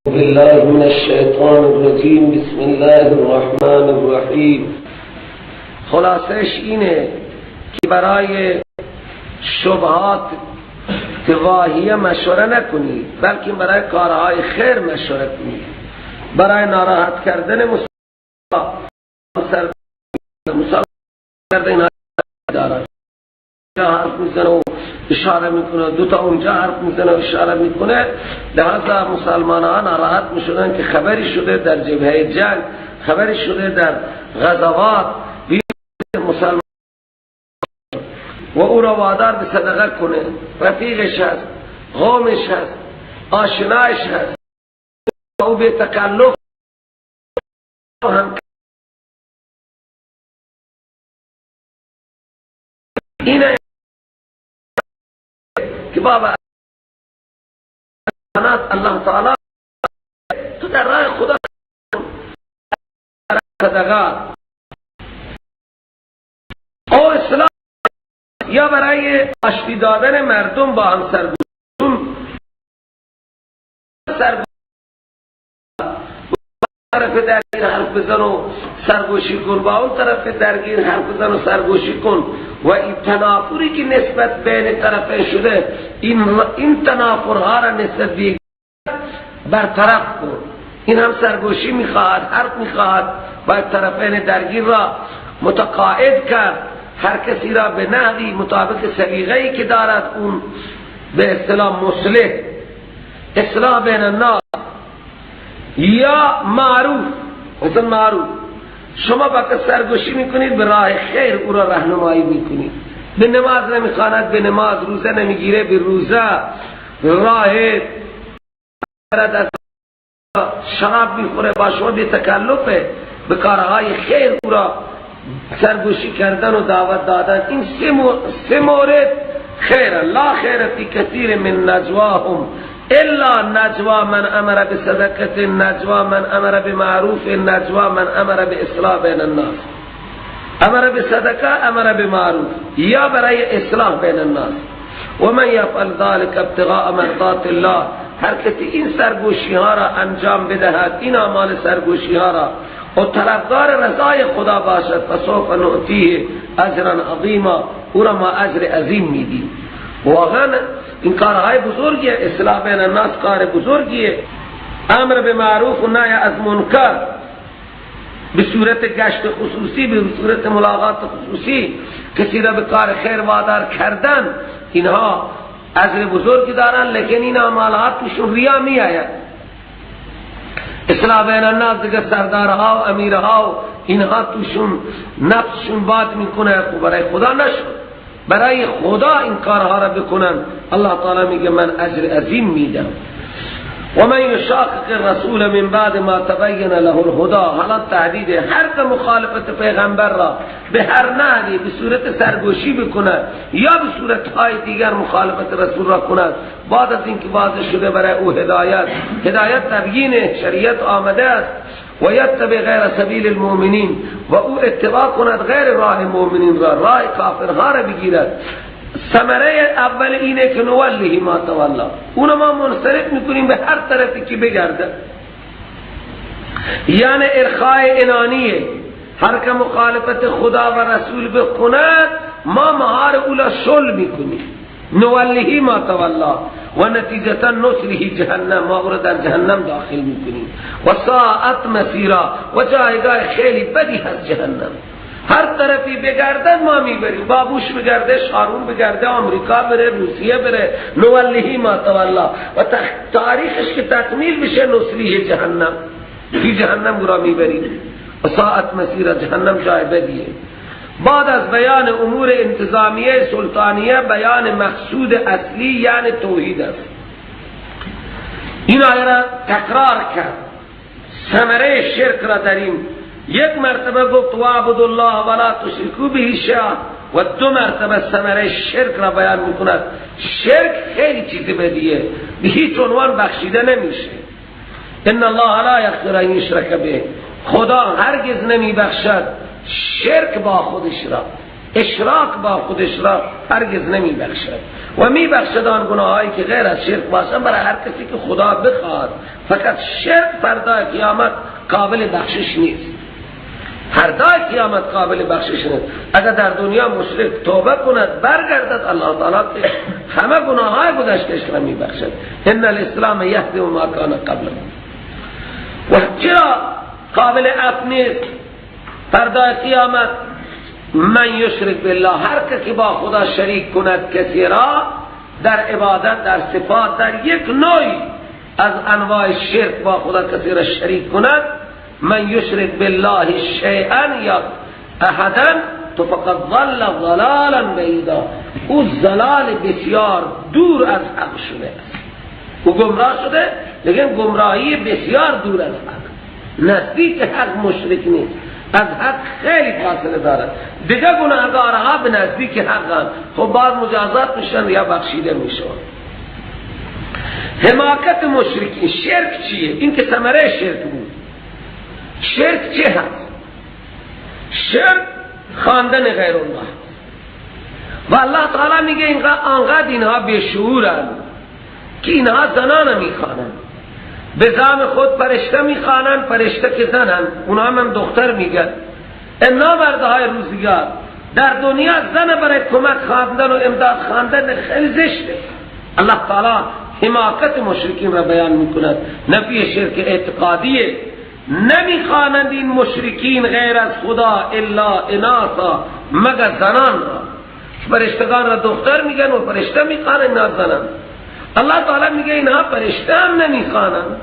بالله من الشیطان الرجیم، بسم الله الرحمن الرحیم. خلاصش اینه که برای شبهات واهیه مشوره نکنید، بلکه برای کارهای خیر مشوره کنید. برای ناراحت کردن مسلمان کردن دارن حرف میزنه و اشاره میکنه، دو تا اونجا حرف میزنه و اشاره میکنه، لذا مسلمان ها ناراحت میشدن که خبری شده در جبهه جنگ، خبری شده در غزوات مسلمان و او را وادار به صدقه کنه. رفیقش هست، قومش هست، آشنایش هست، او به تکلف هم اینه که بابا الله تعالی تو در راه خدا صدقه او اسلام یا برای آشتی دادن مردم با هم سر طرف درگیر حرف بزن و سرگوشی کن، با اون طرف درگیر حرف بزن و سرگوشی کن. و این تنافری که نسبت بین طرفین شده، این تنافرها را نسبت به برطرف کن. این هم سرگوشی میخواهد، حرف میخواهد، باید طرفین درگیر را متقاعد کرد، هر کسی را به نحوی مطابق سلیقه‌ای که دارد اون به اصطلاح مصلح، اصلاح بین الناس یا معروف. مثلا معروف شما وقت سرگوشی میکنید به راه خیر او را راهنمایی میکنید، به نماز نمیخواند به نماز، روزه نمیگیره به روزه، راه شراب میخوره با شما به تکلفه، به کارهای خیر او را سرگوشی کردن و دعوت دادن. این سه مورد خیر. لا خیر فی کثیر من نجواهم الا نجوا من امر بصدقه، نجوا من امر بمعروف، نجوا من امر باصلاح بین الناس. امر بصدقه، امر بمعروف، یا برای اصلاح بین الناس. و من یفعل ذلك ابتغاء مرضات الله، هر کسی این سرگوشی ها را انجام بدهد، این اعمال سرگوشی ها را، و طلبگار رضای خدا باشد، فسوف نؤتیه اجرا عظیما، او را ما اجر عظیم میدیم. واقعا این کارهای بزرگیه، اصلاح بین الناس کار بزرگیه. امر به معروف و نهی از منکر به صورت گشت خصوصی، به صورت ملاقات خصوصی، کسی را به کار خیر وادار کردن، اینها اجر بزرگی دارن، لیکن این اعمالات توشون ریا می آید. اصلاح بین الناس دیگه سردارها و امیرها و اینها توشون نفسشون باد میکنه، برای خدا نشد، برای خدا این کارها را بکنن، الله تعالی میگه من اجر عظیم میدم. و من یشاقق الرسول من بعد ما تبین له الهدی، حالا تهدید هر مخالفت پیغمبر را به هر نحوی به صورت سرگوشی بکنه یا به صورت های دیگر مخالفت رسول را کند، بعد از اینکه واضح شده برای او هدایت، هدایت تبیین شریعت آمده است، و یتبع غیر سبیل المؤمنین، و او اتباع کند غیر راه مؤمنین را، راه کافرها را بگیرد. ثمره اول اینه که نوله ما تولا، اونو ما منصرف میکنیم به هر طرفی که بگرده، یعنی ارخاء انانیه. هر که مخالفت خدا و رسول بکند ما مهار اولا شل میکنیم، نوله ما تولا، و نتیجتا نصله جهنم، ما او را در جهنم داخل میکنیم. و ساعت مسیرا، و جایگاه خیلی بدی هست جهنم. هر طرفی بگردن ما میبریم، بابوش بگرده، شارون بگرده، آمریکا بره، روسیه بره، نولهی ما تولا، و تاریخش که تکمیل بشه نصلیه جهنم، فی جهنم را میبریم. و ساعت مسیر جهنم جای بدیه. بعد از بیان امور انتظامیه سلطانیه، بیان مقصود اصلی یعنی توحید است. این آیه را تکرار کرد، ثمره شرک را در این یک مرتبه گفت وعبد الله ولا تشرکو به شیئا، و دو مرتبه ثمره شرک را بیان میکند. شرک خیلی چیز بدیه، به هیچ عنوان بخشیده نمیشه. ان الله لا یغفر ان یشرک به، خدا هرگز نمیبخشد شرک با خودش را. اشراک با خودش را هرگز نمی بخشد و می بخشد آن گناهایی که غیر از شرک باشند برای هر کسی که خدا بخواد. فقط شرک فردای قیامت قابل بخشش نیست، فردای قیامت قابل بخشش نیست. اگر در دنیا مشرک توبه کند برگردد، الله تعالی همه گناههای گذشته‌اش را می بخشد. ان الاسلام یهدم ما کان قبله. و چرا قابل عفو نیست فردای قیامت؟ من یشرک بالله، هر کسی با خدا شریک کند کسی را در عبادت، در صفات، در یک نوعی از انواع شرک با خدا کسی را شریک کند، من یشرک بالله شیئا یا احدا تو فقد ضل ضلالا بعیدا، او ضلال بسیار دور از حق شده است. او گمراه شده، لیکن گمراهی بسیار دور از حق، نزدیک حق مشرک نیست، از حق خیلی فاصله دارد. دیگه گناهکارها به نزدیک حق، خب بعد مجازات میشن یا بخشیده میشن. حماقت مشرکین، شرک چیه؟ این که ثمره شرک بود. شرک چه هست؟ شرک خواندن غیر الله. و الله تعالی میگه اینقدر اینها بیشعورن که اینها زنان میخوانند، به زعم خود فرشته میخوانند، فرشته که زنن، اونها هم دختر میگن. انا مردهای روزگار در دنیا زن برای کمک خواندن و امداد خواندن خیلی زشته. الله تعالی حماقت مشرکین را بیان میکند. نفی شرک اعتقادیه. نمیخوانند این مشرکین غیر از خدا الا اناثا، مگر زنان را. فرشتگان را دختر میگن و فرشته میخوانند، نه زنان. الله تعالی میگه اینها فرشته هم نمیخوانند،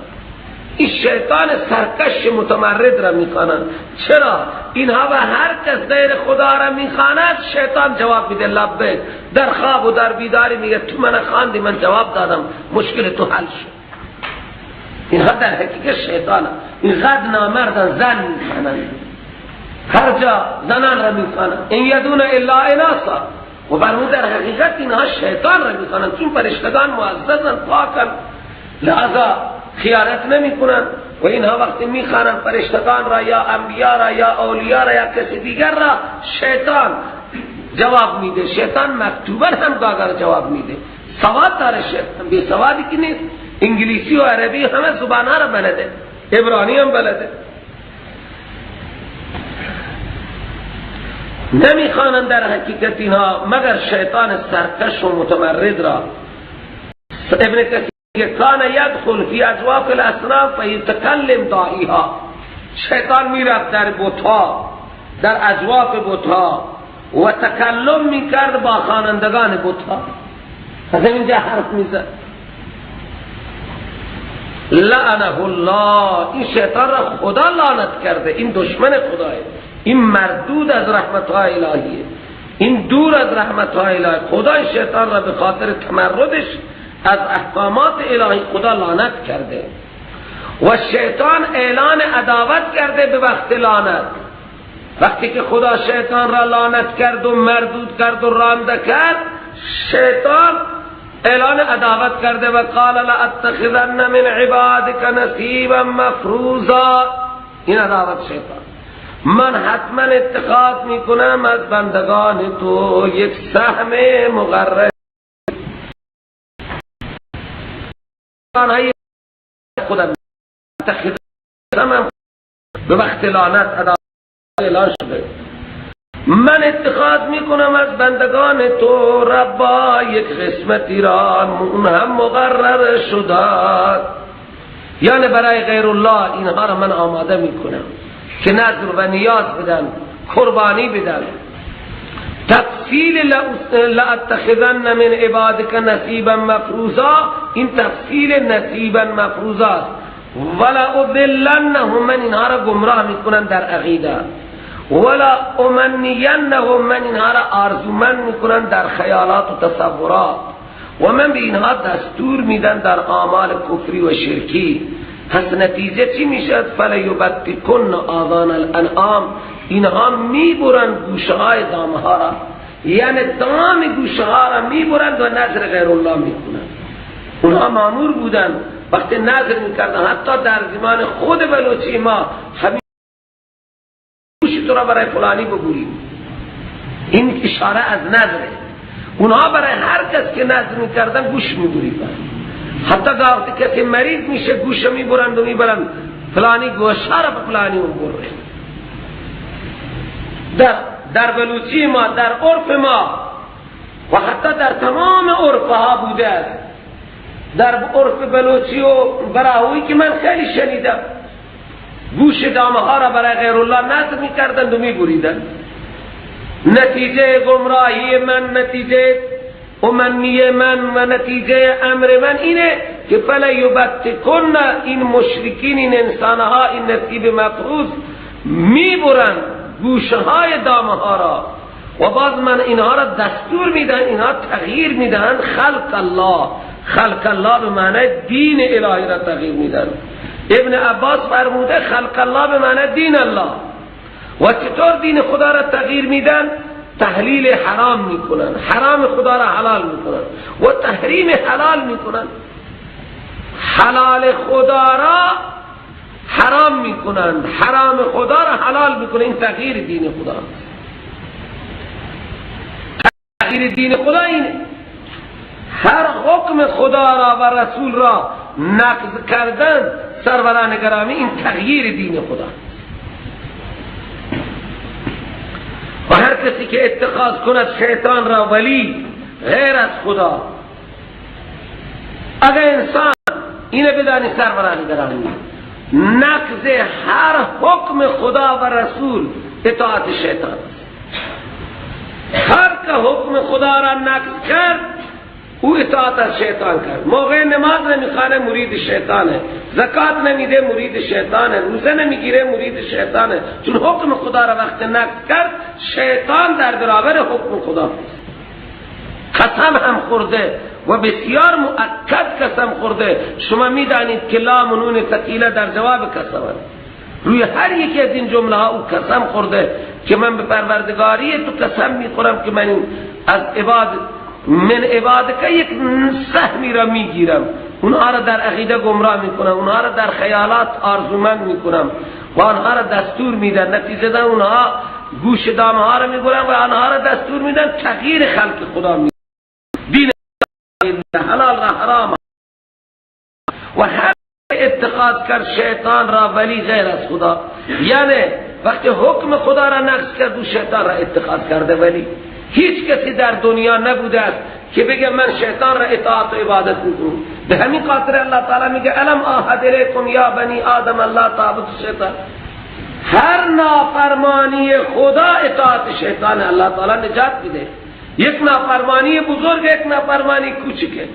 این شیطان سرکش متمرد را میخوانند. چرا؟ اینها و هر کس غیر خدا را میخواند شیطان جواب میده لبیک. در خواب و در بیداری میگه تو من خواندی، من جواب دادم، مشکل تو حل شد. اینها در حقیقت شیطان، اینقدر نامردن، زن میخوانند، هر جا زنان را میخوانند. این یدون الا اناثا، و برمون در حقیقت اینها شیطان را میخوانند، چون فرشتگان معززن پاکن، لہذا خیانت نمی کنند. و اینها وقتی میخوانند فرشتگان را یا انبیا را یا اولیاء را یا کسی دیگر را، شیطان جواب میده. شیطان مکتوبا هم گاگر جواب میده. سواد داره شیطان، بی سوادی که نیست. انگلیسی و عربی همه زبانها را بلده، عبرانی هم بلده. نمیخوانند در حقیقت اینها مگر شیطان سرکش و متمرد را. ابن کثیر کان یدخل فی اجواف الاصنام فیتکلم داعیها، شیطان میرفت در بت‌ها، در اجواف بت‌ها و تکلم میکرد با خوانندگان بت‌ها. از اینجا حرف میزد. لعنه الله، این شیطان را خدا لعنت کرده، این دشمن خداه، این مردود از رحمتهای الهیه، این دور از رحمتهای الهی. خدا شیطان را به خاطر تمردش از احکامات الهی خدا لعنت کرده. و شیطان اعلان عداوت کرده به وقت لعنت. وقتی که خدا شیطان را لعنت کرد و مردود کرد و رانده کرد، شیطان اعلان عداوت کرده و قال لاتخذن من عبادک نصیبا مفروضا. این عداوت شیطان، من حتما اتخاذ میکنم از بندگان تو یک سهم مقرر. خودم به وقت لعنت عداوت اعلان شده، من اتخاذ میکنم از بندگان تو ربا یک قسمتی را، اون هم مقرر شده. یعنی برای غیر الله اینها را من آماده میکنم که نذر و نیاز بدن، قربانی بدن. تفصیل لاتخذن من عبادک نصیبا مفروضا، این تفصیل نصیبا مفروضا است. ولا اضلنهم، من اینها را گمراه میکنن در عقیده. ولا امنینهم، من اینها را آرزومند میکنن در خیالات و تصورات. و من به اینها دستور میدن در اعمال کفری و شرکی. پس نتیجه چی میشد؟ فلیبتکن آذان الانعام، اینها میبرند گوشه های دامها را، یعنی دام گوشه ها را میبرند و نذر غیر الله میکنند. اونها مامور بودند وقتی نذر میکردن، حتی در زمان خود بلوچی ما همین گوش تو را برای فلانی ببریم، این اشاره از نذره. اونها برای هر کس که نذر میکردن گوش میبریدن. حتی وقتی کسی مریض میشه گوش میبرند و میبرند فلانی گوشه را به فلانی اون بره. در بلوچی ما، در عرف ما و حتی در تمام عرفها بوده است. در عرف بلوچی و براهویی که من خیلی شنیدم، گوش دامه ها را برای غیر الله نذر میکردند و میبریدند. نتیجه گمراهی من، نتیجه امنی من و نتیجه امر من اینه که فلا یبتکن، این مشرکین، این انسانها، این نصیب مفروض میبرند گوشه های دامه ها را و باز من اینها را دستور میدن، اینها تغییر میدن. خلق الله، خلق الله به معنی دین الهی را تغییر میدن. ابن عباس فرموده خلق الله به معنی دین الله. و چطور دین خدا را تغییر میدن؟ تحلیل حرام میکنن، حرام خدا را حلال میکنن و تحریم حلال میکنن. حلال خدا را حرام میکنند، حرام خدا را حلال میکنن. این تغییر دین خدا، تغییر دین خدا اینه. هر حکم خدا را و رسول را نقض کردن، سروران گرامی، این تغییر دین خدا. و هر کسی که اتخاذ کند شیطان را ولی غیر از خدا، اگر انسان اینه بدانی سروران گرامی، نقض هر حکم خدا و رسول اطاعت شیطان. هر که حکم خدا را نقض کرد او اطاعت از شیطان کرد. موقع نماز نمیخوانه مرید شیطانه، زکات نمیده مرید شیطانه، روزه نمیگیره مرید شیطانه. چون حکم خدا را وقت نقض کرد، شیطان در برابر حکم خدا قسم هم خورده و بسیار مؤکد قسم خورده. شما میدانید که لام و نون ثقیله در جواب قسم، روی هر یکی از این جمله ها او قسم خورده که من به پروردگاری تو قسم میخورم که من از عباد من عبادک یک سهمی را میگیرم، اونها را در عقیده گمراه میکنم، اونها را در خیالات آرزومند میکنم و آنها را دستور میدن. نتیجه در اونها گوش دامه ها را میبرن و آنها را دستور میدن تغییر خلق خدا میدن، دین حلال را حرام. و هر اتخاذ کرد شیطان را ولی غیر از خدا، یعنی وقتی حکم خدا را نقض کرد او شیطان را اتخاذ کرده ولی. هیچ کسی در دنیا نبوده است که بگه من شیطان را اطاعت و عبادت میکنم. به همین خاطر الله تعالی میگه الم اعهد الیکم یا بنی آدم الله تعبدوا الشیطان. هر نافرمانی خدا اطاعت شیطان، الله تعالی نجات میده. یک نافرمانی بزرگ، یک نافرمانی کوچکه.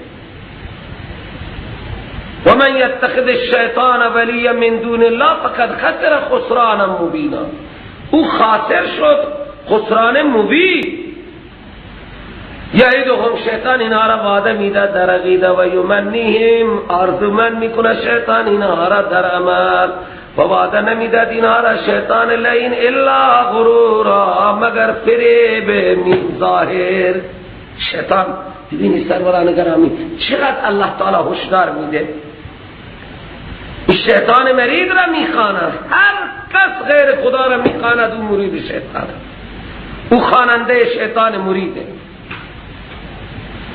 و من یتخذ الشیطان ولیا من دون الله فقد خسر خسرانا مبینا. او خاسر شد، خسران مبین. یعدهم، شیطان اینها را وعده میده در عقیده، و یمنیهم، آرزومند میکنه شیطان اینها را در عمل، و وعده نمیداد اینها را شیطان لئین الا غرورا، مگر فریب می ظاهر. شیطان ببینی سروران گرامی چقدر الله تعالی هشدار میده. این شیطان مرید را میخواند، هر کس غیر خدا را میخواند او مرید شیطان، او خواننده شیطان مریده.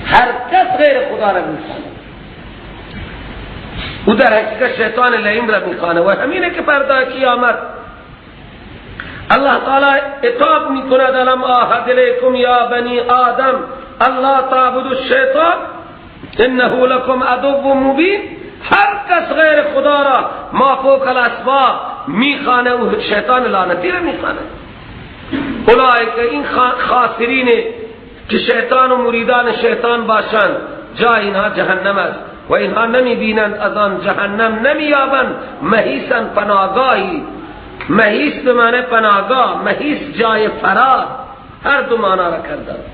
هر کس غیر خدا را میخواند او در حقیقت شیطان لئیم را میخوانه. و همینه که فردا قیامت الله تعالی عتاب میکند الم اعهد الیکم یا بنی آدم الله تعبدوا الشیطان انه لکم عدو مبین. هر کس غیر خدا را ما فوق الاسباب میخوانه او شیطان لعنتی را میخوانه. اولئک، این خاسرین که شیطان و مریدان شیطان باشند، جای اینها جهنم است و اینها نمی بینند از آن جهنم نمی یابند محیسا پناهگاهی. محیس به معنی پناهگاه، محیس جای فرار، هر دو معنا را کردند.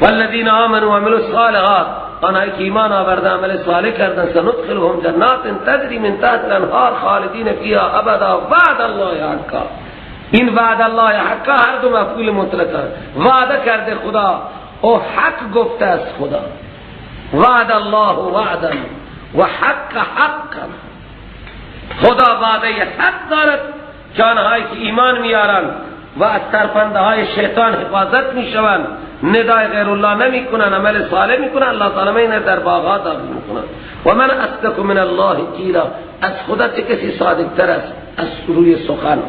والذین آمنوا وعملوا الصالحات، آنهایی که ایمان آورده عمل صالح کردند، سندخلهم جنات تجری من تحت الانهار خالدین فیها ابدا وعد الله حقا. این وعد الله حقا هر دو مفعول مطلق، وعده کرده خدا او حق گفته است خدا. وعد الله وعدا و حق حقا. خدا وعده حق دارد که آنهایی که ایمان میارند و از ترفنده های شیطان حفاظت میشوند، ندای غیر الله نمی کنن، عمل صالح میکنن، الله تعالی اینه در باغات داخل میکنن. و من اصدق من الله قیلا، از خدا چه کسی صادق تر است از روی سخن؟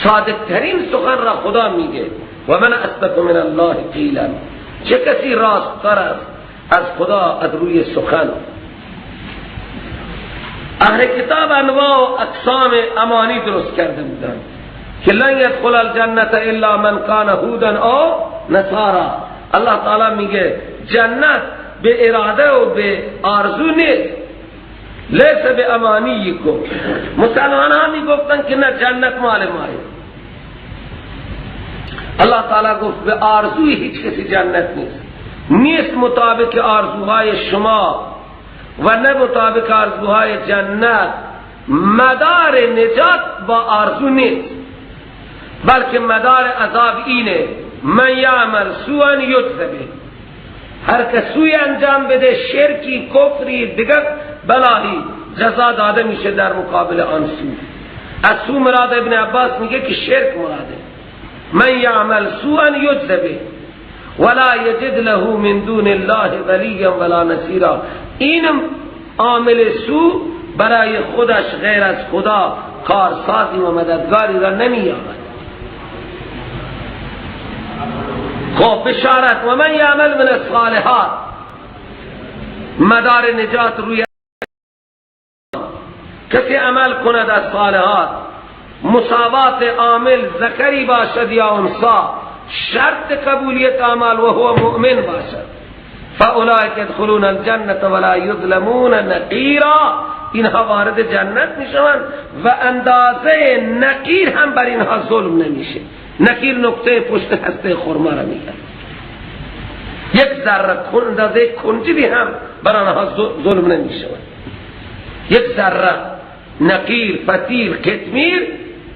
صادق ترین سخن را خدا میگه. و من اصدق من الله قیلا، چه کسی راست تر است از خدا از روی سخن؟ اهل کتاب انواع و اقسام امانی درست کرده بودند که لن یدخل الجنة الا من کان هودا او نصارا. الله تعالی میگه جنت به اراده و به آرزو نیست، لیس به امانیکم. مسلمان ها میگفتن که نه جنت مال ماه. الله تعالی گفت به آرزوی هیچ کسی جنت نیست، نیست مطابق آرزوهای شما و نه مطابق آرزوهای جنت. مدار نجات با آرزو نیست، بلکه مدار عذاب اینه من یعمل سوءا یجز به، هر که سوی انجام بده، شرکی، کفری، دیگر بلاهی، جزا داده میشه در مقابل آن سو. از سو مراد ابن عباس میگه که شرک مراده. من یعمل سوءا یجز به ولا یجد له من دون الله ولیا ولا نصیرا. این عامل سو برای خودش غیر از خدا کارسازی و مددگاری را نمییابد. خب بشارت و من یعمل من الصالحات، مدار نجات روی کسی عمل کند از صالحات، مساوات عامل ذکری باشد یا انثی، شرط قبولیت عمل و هو مؤمن باشد، فاولئک یدخلون الجنة ولا یظلمون نقیرا. اینها وارد جنت میشوند و اندازه نقیر هم بر اینها ظلم نمیشه. نقیر نقطه پشت هسته خرما را میگن، یک ذره اندازه کنجدی هم بر آنها ظلم نمیشود. یک ذره نقیر، فتیل، کتمیر،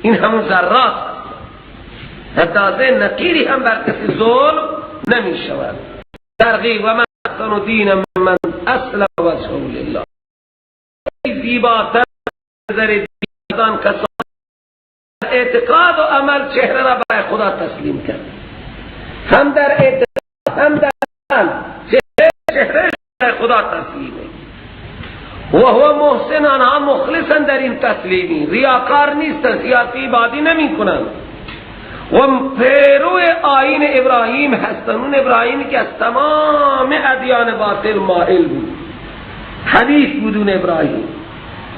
این همون ذرات هستند، اندازه نقیری هم بر کسی ظلم نمیشود. ترغیب و من احسن دینا ممن اسلم وجهه لله. زیباتر نظر دیدان کسان اعتقاد و عمل چهره را برای خدا تسلیم کرد، هم در اعتقاد هم در عمل چهره برای خدا تسلیمه. و هو محسن، آنها مخلصن در این تسلیمی، ریاکار نیستن، سیاسی بادی نمی کنند و پیرو آیین ابراهیم هستن. اون ابراهیمی که از تمام ادیان باطل مائل بود، حدیث بود اون ابراهیم،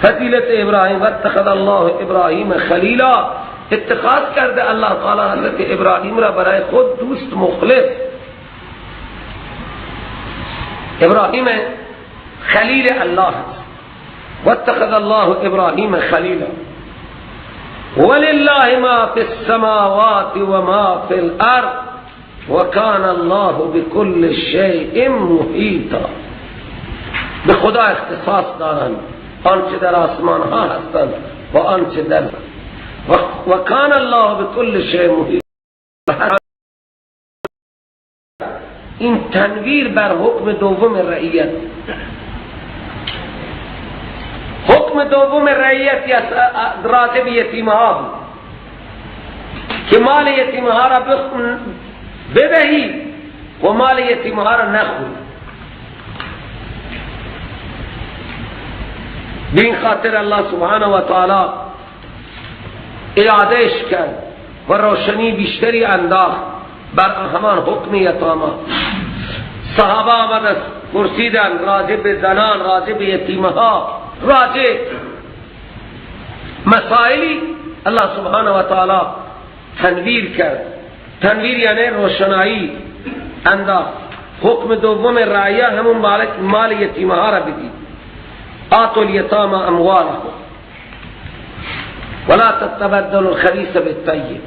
فضیلت ابراهیم. واتخذ الله ابراهیم خلیلا، اتخاذ کرده الله تعالی حضرت ابراهیم را برای خود دوست مخلص. ابراهیم خلیل الله است. واتخذ الله ابراهیم خلیلا ولله ما فی السماوات و ما فی الارض وکان الله بكل شیء محیطا. به خدا اختصاص دارند آنچه در آسمان ها هستند و آنچه در و کان الله بكل شیء محیط. این تنویر بر حکم دوم رعیت، حکم دوم رعیت راجب یتیم ها بود که مال یتیم ها را بدهی و مال یتیم ها را نخوری. به این خاطر الله سبحانه و تعالی اعادهش کرد و روشنی بیشتری انداخت بر همان حکم یتاما. صحابه آمد پرسیدن راجع به زنان، راجع به یتیمها، راجع مسائلی. الله سبحانه و تعالی تنویر کرد. تنویر یعنی روشنایی انداخت. حکم دوم رعیه همون مال یتیمها را بدید. آتوا الیتامی اموالهم ولا تتبدلوا الخبیث بالطیب.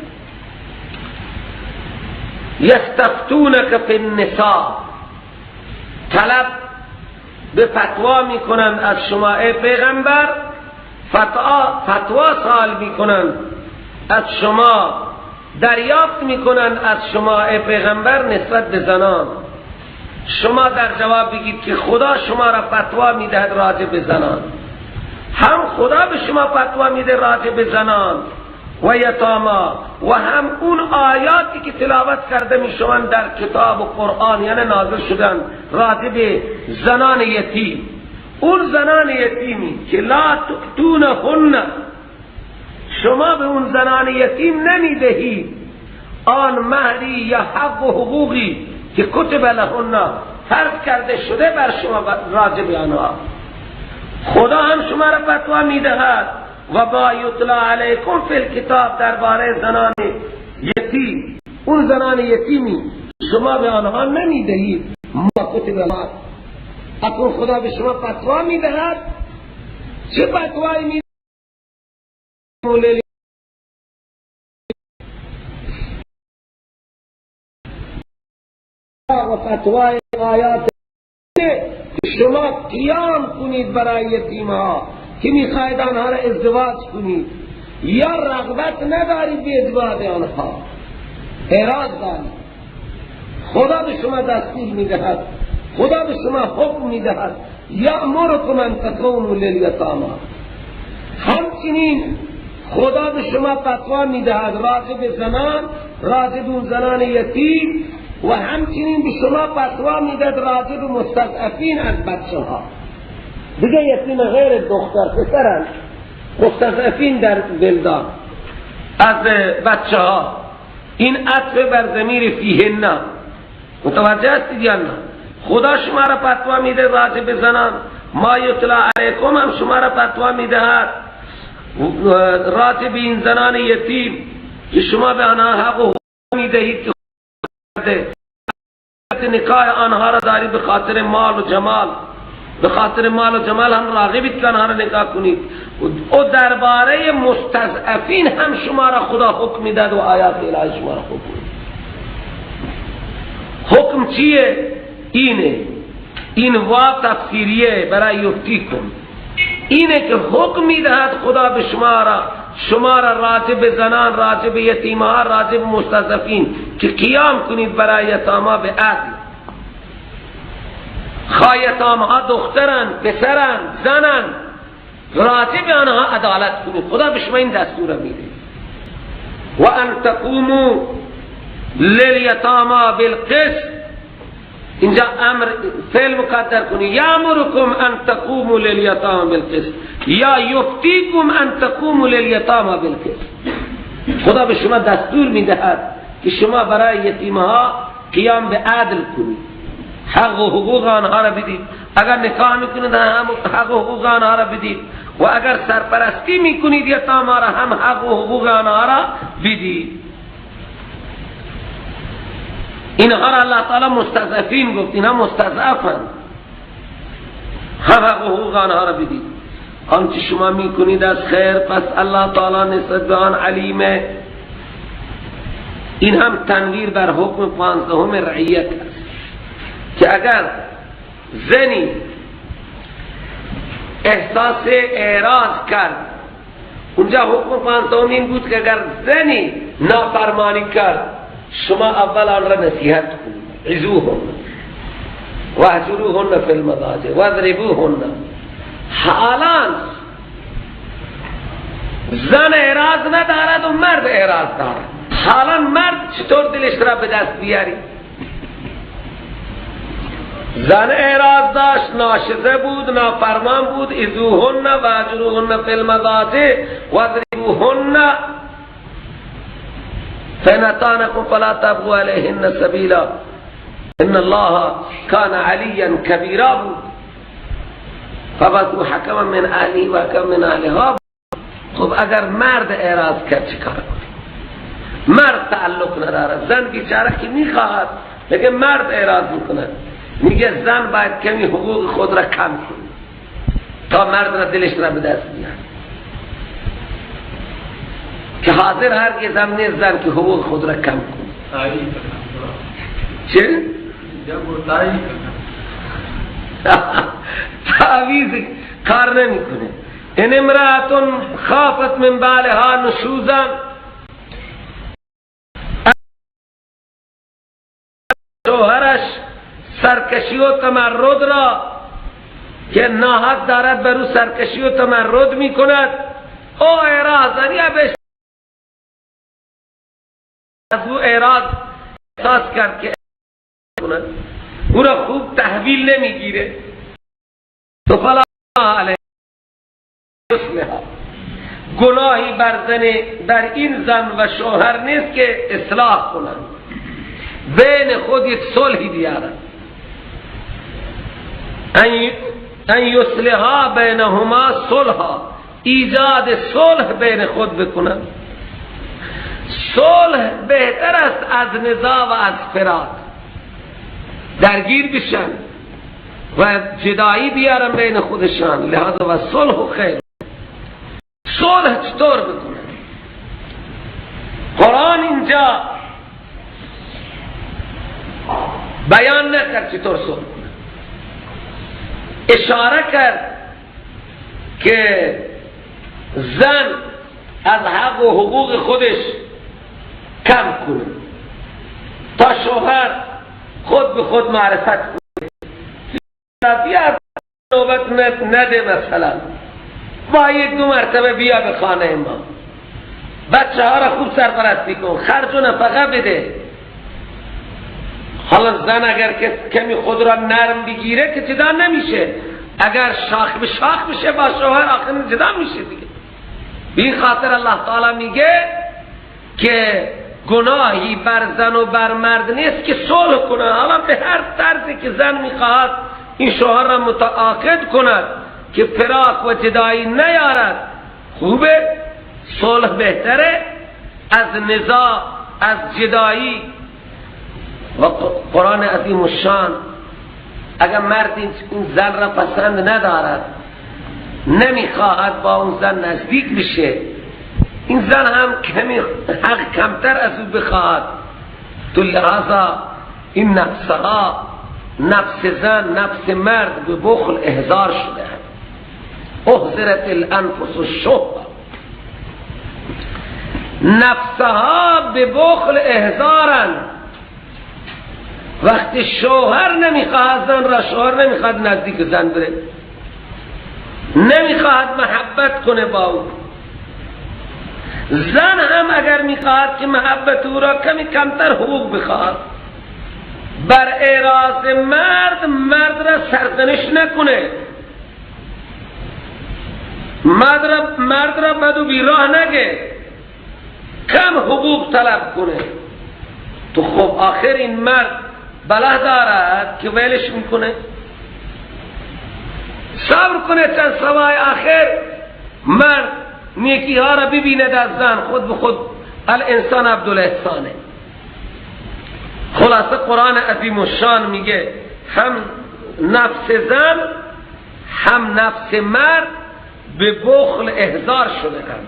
یستفتونک فی النساء، طلب به فتوا میکنند از شما ای پیغمبر، فتوا سوال میکنند از شما، دریافت میکنند از شما ای پیغمبر نسبت به زنان. شما در جواب بگید که خدا شما را فتوا میدهد راجع به زنان. هم خدا به شما فتوا میده راجع به زنان و یتاما، و هم اون آیاتی که تلاوت کرده میشوند در کتاب و قرآن، یعنی نازل شدن راجع به زنان یتیم، اون زنان یتیمی که لا تؤتونهن، شما به اون زنان یتیم نمیدهید آن مهری یا حق و حقوقی که کتب لهن، فرض کرده شده بر شما راجع به آنها. خدا هم شما را فتوا میدهد و با یتلا علیکم فی الکتاب، درباره زنان یتیم، اون زنان یتیمی شما به آنها نمیدهید ما کتب لهن. اکنون خدا به شما فتوا میدهد. چه فتوایی میدهد؟ و فتوای آیات شما قیام کنید برای یتیمها که میخواهید آنها را ازدواج کنید یا رغبت ندارید به ازدواج آنها، اعراض دارید. خدا به شما دستور میدهد، خدا به شما حکم میدهد، یأمرکم ان تقوموا للیتاما. همچنین خدا به شما فتوا میدهد راجع به زنان، راجع به اون زنان یتیم، و همچنین به شما فتوا میدهد راجع به مستضعفین از بچه ها. دیگه یتیم غیر دختر پسرن، مستضعفین در ولدان از بچه ها. این عطف بر ضمیر فیهن، متوجه هستید یا نه؟ خدا شما را فتوا میده راجع به زنان، ما یتلا علیکم هم شما را فتوا میدهد راجع به این زنان یتیم که شما به آنها حق و حقوق میدهید که نکاح آنها را دارید به خاطر مال و جمال، به خاطر مال و جمال هم راغبید که آنها را نکاح کنید. و درباره مستضعفین هم شما را خدا حکم میدهد و آیات الهی شما را حکم میدهد. حکم چیه؟ اینه، این وا تفسیریه برای یفتیکم، اینه که حکم میدهد خدا به شما را، شما را راجع به زنان، راجع به یتیمها، راجع به مستضعفین که قیام کنید برای یتاما به عدل. خواه یتامها دخترن، پسرن، زنن، راجع به آنها عدالت کنید. خدا به شما این دستور میده. و ان تقوموا للیتاما بالقسط، اینجا امر فعل مقدر کنی، یامرکم ان تقوموا للیتاما بالقسط یا یفتیکم ان تقوموا للیتاما بالقسط. خدا به شما دستور میدهد که شما برای یتیمها قیام به عدل کنید، حق و حقوق آنها را بدید. اگر نکاح میکنید هم حق و حقوق آنها را بدید، و اگر سرپرستی میکنید یتاما را هم حق و حقوق آنها را بدید. اینها را الله تعالی مستضعفین گفت، اینها مستضعفند، هم حق و حقوق آنها را بدید. آنچه شما میکنید از خیر پس الله تعالی نسبت به آن علیمه. این هم تنویر بر حکم 15 رعیت است که اگر زنی احساس اعراض کرد، اونجا حکم 15 این بود که اگر زنی نافرمانی کرد شما اول آن را نصیحت کنید، عظوهن واهجروهن فی المضاجع واضربوهن. حالان زن اعراض ندارد و مرد اعراض دارد. حالان مرد چطور دلش را به دست بیاری؟ زن اعراض داشت، ناشزه بود، نافرمان بود، عظوهن واهجروهن فی المضاجع واضربوهن فإن أطعنكم فلا تبغوا عليهن سبيلا إن الله كان عليا كبيرا بود. فبعثوا حكما من أهله وحكما من أهلها. خب اگر مرد اعراض کرد چیکار کنی؟ مرد تعلق ندارد، زن بیچاره که میخواهد، لیکن مرد اعراض میکنه. میگه زن باید کمی حقوق خود را کم کنه تا مرد را دلش را به دست بیاره، که حاضر هرگز هم نیست زن که حقوق خود را کم کنه. چه؟ تعویض کار نمیکنه. ان امرأة خافت من بالها نشوزا، شوهرش سرکشی و تمرد را که ناحق دارد بر او سرکشی و تمرد میکند، او اعراض یا بهش از او اعراض احساس کرد که او را خوب تحویل نمیگیره، تو فلا علیه گناهی بر زن بر این زن و شوهر نیست که اصلاح کنند، بین خود یک صلحی بیارند. ان یصلحا بینهما صلحا، ایجاد صلح بین خود بکنند. صلح بهتر است از نزاع و از فراق. درگیر بشن و جدایی بیارن بین خودشان، لحاظا و صلح و خیر. صلح چطور بکنن؟ قرآن اینجا بیان نکرد چطور صلح کنن، اشاره کرد که زن از حق و حقوق خودش کم کنه تا شوهر خود به خود معرفت کنه، بیا نوبت نده، مثلا با یک دو مرتبه بیا به خانه ما، بچه ها را خوب سرپرستی کن، خرج و نفقه بده. حالا زن اگر کمی خود را نرم بگیره که جدا نمیشه، اگر شاخ به شاخ بشه با شوهر آخر جدا میشه دیگه. به این خاطر الله تعالی میگه که گناهی بر زن و بر مرد نیست که صلح کنه. حالا به هر طرزی که زن میخواهد این شوهر را متعاقد کند که فراق و جدایی نیارد، خوبه، صلح بهتره از نزاع، از جدایی. و قرآن عظیم الشان اگر مرد این زن را پسند ندارد، نمیخواهد با اون زن نزدیک بشه، این زن هم کمی حق کمتر از او بخواهد، تو لحاظا این نفسها، نفس زن، نفس مرد به بخل احضار شده. احضرت الانفس الشح، نفسها به بخل احضارن. وقتی شوهر نمیخواهد زن را، شوهر نمیخواهد نزدیک زن بره، نمیخواهد محبت کنه با او، زن هم اگر میخواهد که محبت او را کمی کمتر حقوق بخواهد، بر اعراض مرد، مرد را سرزنش نکنه، مرد را بد و بیراه نگه، کم حقوق طلب کنه. تو خب آخر این مرد بله دارد که ولش میکنه، صبر کنه چند سوای آخر مرد نیکی ها را ببیند از زن، خود به خود الانسان عبدالاحسانه. خلاصه قرآن عظیم الشان میگه هم نفس زن هم نفس مرد به بخل احضار شده. هم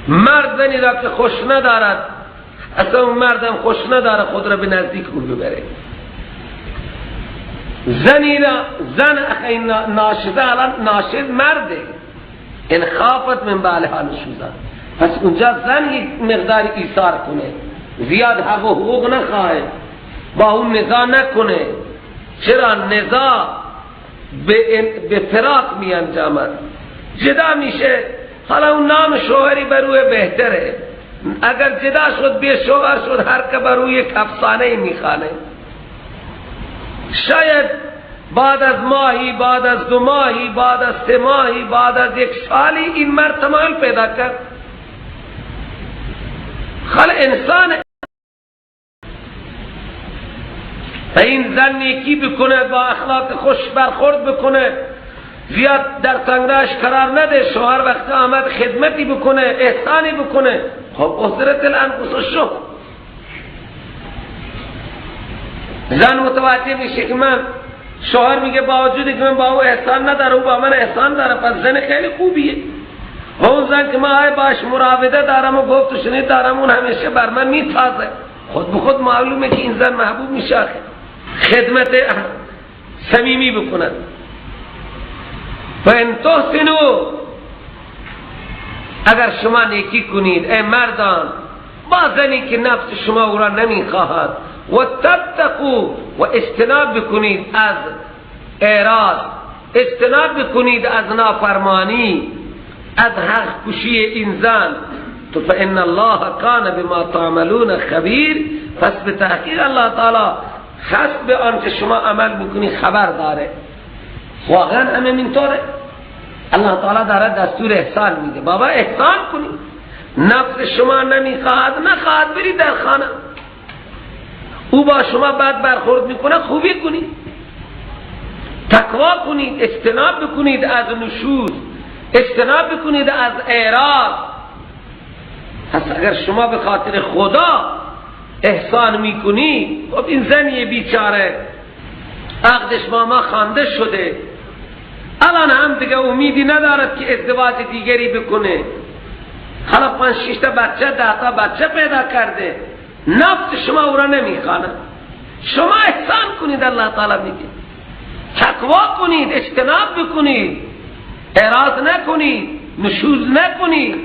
مرد زنی را که خوش ندارد، اصلا اون مردم خوش نداره خود را به نزدیک او ببره. زنی را، زن اخی ناشده، الان ناشد مرده، ان خافت من بعلها نشوزا، پس اونجا زن یک مقدار ایثار کنه، زیاد حق و حقوق نخواه، با اون نزاع نکنه. چرا نزاع به فراق می انجامد، جدا میشه. حالا اون نام شوهری بروی بهتره، اگر جدا شد بی شوهر شد، هر که بروی یک افسانه میخوانه. شاید بعد از ماهی، بعد از دو ماهی، بعد از سه ماهی، بعد از یک سالی این مرد تمایل پیدا کرد. خل انسان این زن نیکی بکنه، با اخلاق خوش برخورد بکنه، زیاد در تنگناش قرار نده، شوهر وقت آمد خدمتی بکنه، احسانی بکنه، خب احضرت الانفس الشح. زن متوجه میشه که من، شوهر میگه با وجودی که من با او احسان نداره، او با من احسان داره، پس زن خیلی خوبیه. و اون زن که من آی باش مراوده دارم و گفت و شنید دارم، اون همیشه بر من میتازه، خود به خود معلومه که این زن محبوب میشه، خدمت صمیمی بکند. فان تحسنوا، اگر شما نیکی کنید ای مردان با زنی که نفس شما او را نمیخواهد، و تتقوا، و اجتناب بکنید از اعراض، اجتناب بکنید از نافرمانی، از حق کشی این زن، تو فان الله کان بما تعملون خبیر، پس به تحقیق الله تعالی حسب آنچه شما عمل میکنی خبر داره. واقعا همه اینطوره. الله تعالی داره دستور احسان میده، بابا احسان کنی. نفس شما نمیخواهد، نخواهد بری در خانه، او با شما بد برخورد میکنه، خوبی کنید، تقوا کنید، اجتناب بکنید از نشوز، اجتناب بکنید از اعراض. پس اگر شما به خاطر خدا احسان میکنی، خب این زنی بیچاره عقدش با ما خوانده شده، الان هم دیگه امیدی ندارد که ازدواج دیگری بکنه، حالا 5-6 تا بچه، 10 تا بچه پیدا کرده، نفس شما او را نمیخوانه. شما احسان کنید، الله تعالی میگه تقوا کنید، اجتناب بکنید، اعراض نکنید، نشوز نکنید،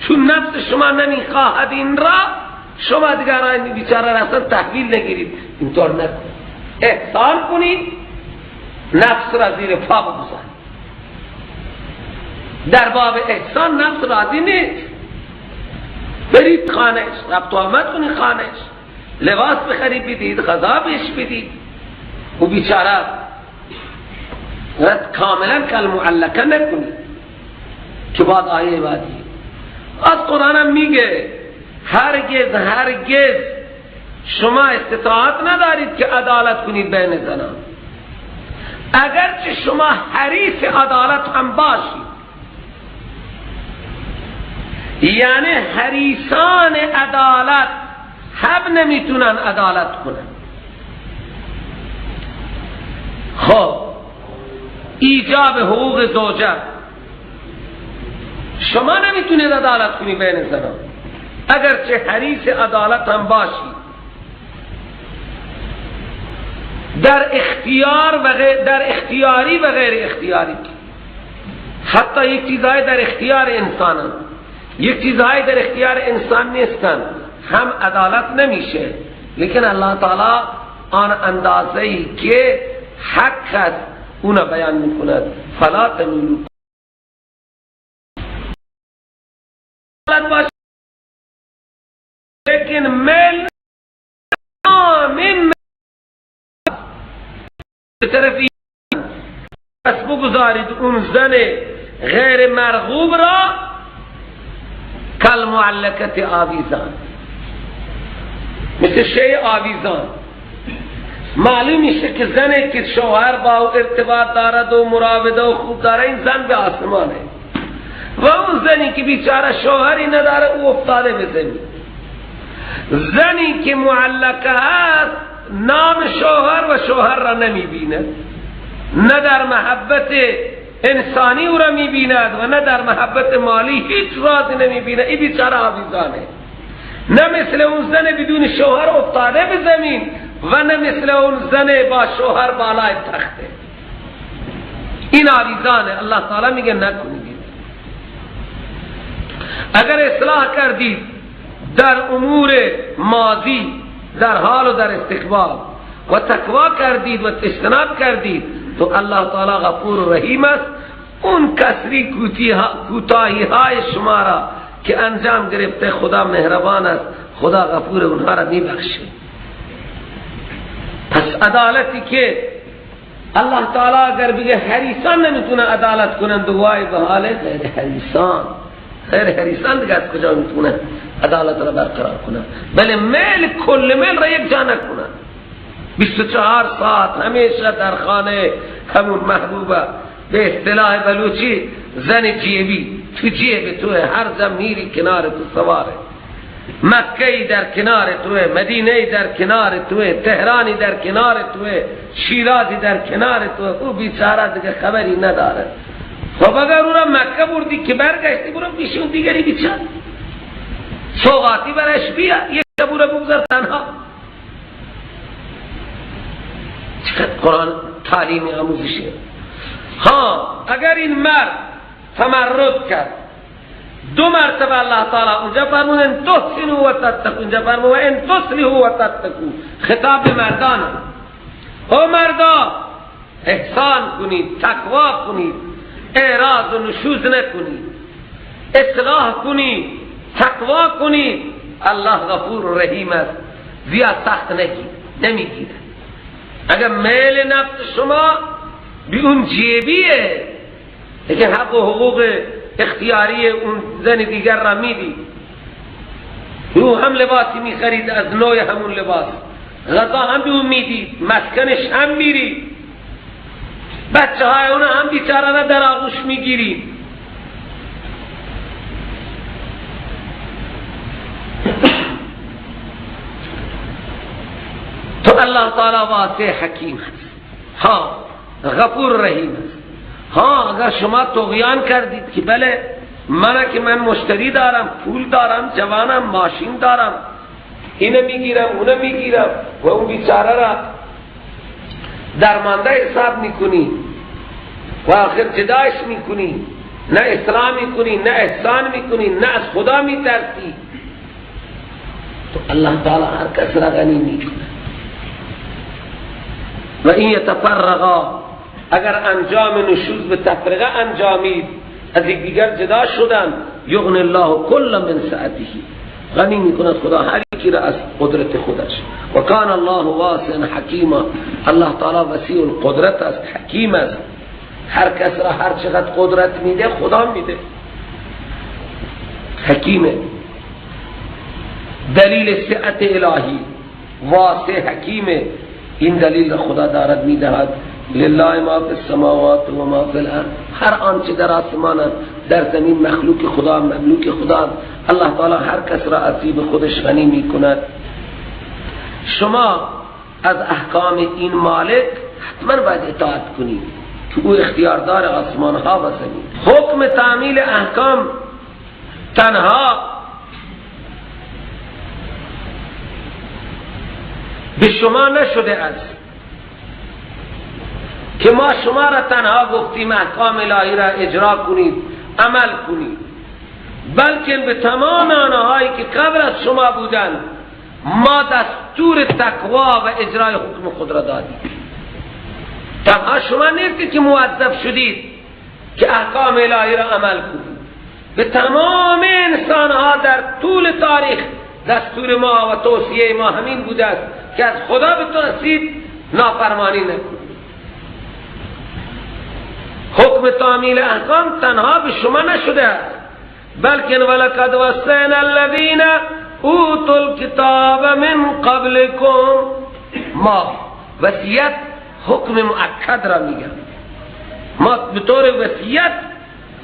چون نفس شما نمیخواهد این را، شما دیگر این بیچاره را اصلا تحویل نگیرید. اینطور نکنید، احسان کنید، نفس را زیر پا بگذارید. در باب احسان نفس راضی نیست. برید خانهش، رفت و آمد کنید خانهش، لباس بخرید بدید، غذا بهش بدید، او بیچاره رد کاملا کل معلقه نکنید که بعد آیه بعدی از قرآن هم میگه هرگز هرگز شما استطاعت ندارید که عدالت کنید بین زنان، اگرچه شما حریص عدالت هم باشید، یعنی حریصان عدالت هم نمیتونن عدالت کنن. خب ایجاب حقوق زوجه، شما نمیتونید عدالت کنی بین زنان اگرچه حریص عدالت هم باشید. در اختیار و غیر، در اختیاری و غیر اختیاری، حتی یک چیزهای در اختیار انسانن، یک چیزهای در اختیار انسان نیستن، هم عدالت نمیشه، لیکن الله تعالی آن اندازه‌ای که حق است اون بیان میکند. فلا تمیلوا، لیکن میل من طرفی، پس بگذارید اون زن غیر مرغوب را کل معلقت آویزان، مثل شی آویزان. معلوم میشه که زنی که شوهر با او ارتباط دارد و مراوده و خوب داره، این زن به آسمانه، و اون زنی که بیچاره شوهری نداره او افتاده به زمین. زنی که معلقه هست نام شوهر و شوهر را نمیبیند، نه در محبت انسانی او را میبیند و نه در محبت مالی، هیچ رازی نمیبیند. این بیچاره آویزانه، نه مثل اون زن بدون شوهر افتاده به زمین و نه مثل اون زن با شوهر بالای تخته. این آویزانه. الله تعالی میگه نکنید. اگر اصلاح کردید در امور ماضی، در حال و در استقبال، و تقوا کردید و اجتناب کردید، تو الله تعالی غفور و رحیم است. اون کسری کوتاهی های شما را که انجام گرفته، خدا مهربان است، خدا غفور، اونها را میبخشه. پس عدالتی که الله تعالی اگر بگه حریصان نمیتونه عدالت کنند، وای به حال غیر حریصان. غیر حریصان دیگه از کجا میتونه عدالت را برقرار کنه؟ بله میل، کل میل را یک جا نکنه، 24 ساعت همیشه در خانه همون محبوبه، به اصطلاح بلوچی زن جیبی، تو جیب توه، هر جا میری کنار تو سواره، مکه‌ای در کنار توه، مدینه‌ای در کنار توه، تهرانی در کنار توه، شیرازی در کنار توه. او بیچاره دیگه خبری نداره. خب اگر او را مکه بردی که برگشتی، برو پیش اون دیگری بیچاره، سوغاتی برش بیا، یک شب او را بگذار تنها. چقدر قرآن تعلیم آموزشه. ها اگر این مرد تمرد کرد، دو مرتبه الله تعالی اونجا فرمود ان تحسنوا و تتقوا، اونجا فرمود ان تصلحوا و تتقوا، خطاب به مردان. او مردا احسان کنید، تقوا کنید، اعراض و نشوز نکنید، اصلاح کنید، تقوا کنید، الله غفور و رحیم است، زیاد سخت نمیگیره. اگر میل نفس شما بی اون جیبیه که حق و حقوق اختیاری اون زن دیگر را میدی، او هم لباسی میخرید از نوع همون لباس، غذا هم به اون میدید، مسکنش هم میرید، بچه های اون هم بیچاره در آغوش میگیرید. تو الله تعالی واسع حکیم هست، ها غفور رحیم هست. ها اگر شما طغیان کردید که بله من که من مشتری دارم، پول دارم، جوانم، ماشین دارم، اینو میگیرم اونو میگیرم و اون بیچاره را درمانده حساب میکنی و آخر جدایش میکنی، نه اصلاح میکنی، نه احسان میکنی، نه از خدا میترسی، تو الله تعالی هر کس را غنی میکنه. و این یتفرقا، اگر انجام نشوز به تفرقه انجامید، از یکدیگر جدا شدن، یغنی الله کل من سعته، غنی میکند خدا هر یکی را از قدرت خودش. و کان الله واسعا حکیما، الله تعالی وسیع القدرت است، حکیم است، هر کس را هر چقدر قدرت میده خدا میده، حکیمه. دلیل سعت الهی واسع حکیمه، این دلیل را خدا دارد میدهد. لله ما فی السماوات و ما فی الارض، هر آنچه در آسمان در زمین مخلوق خدا، مملوک خدا. الله تعالی هر کس را از جیب خودش غنی میکند. شما از احکام این مالک حتما باید اطاعت کنید که او اختیاردار آسمان ها و زمین. حکم تعمیل احکام تنها به شما نشده است که ما شما را تنها گفتیم احکام الهی را اجرا کنید، عمل کنید، بلکه به تمام آنهایی که قبل از شما بودند ما دستور تقوا و اجرای حکم خود را دادیم. تنها شما نیستید که موظف شدید که احکام الهی را عمل کنید، به تمام انسانها در طول تاریخ دستور ما و توصیه ما همین بوده است که از خدا بترسید، نافرمانی نکنید. حکم تعمیل احکام تنها به شما نشده است، بلکه ولقد وصینا الذین اوتوا الکتاب من قبلکم. ما وصیت حکم مؤکد را میگم، ما به طور وصیت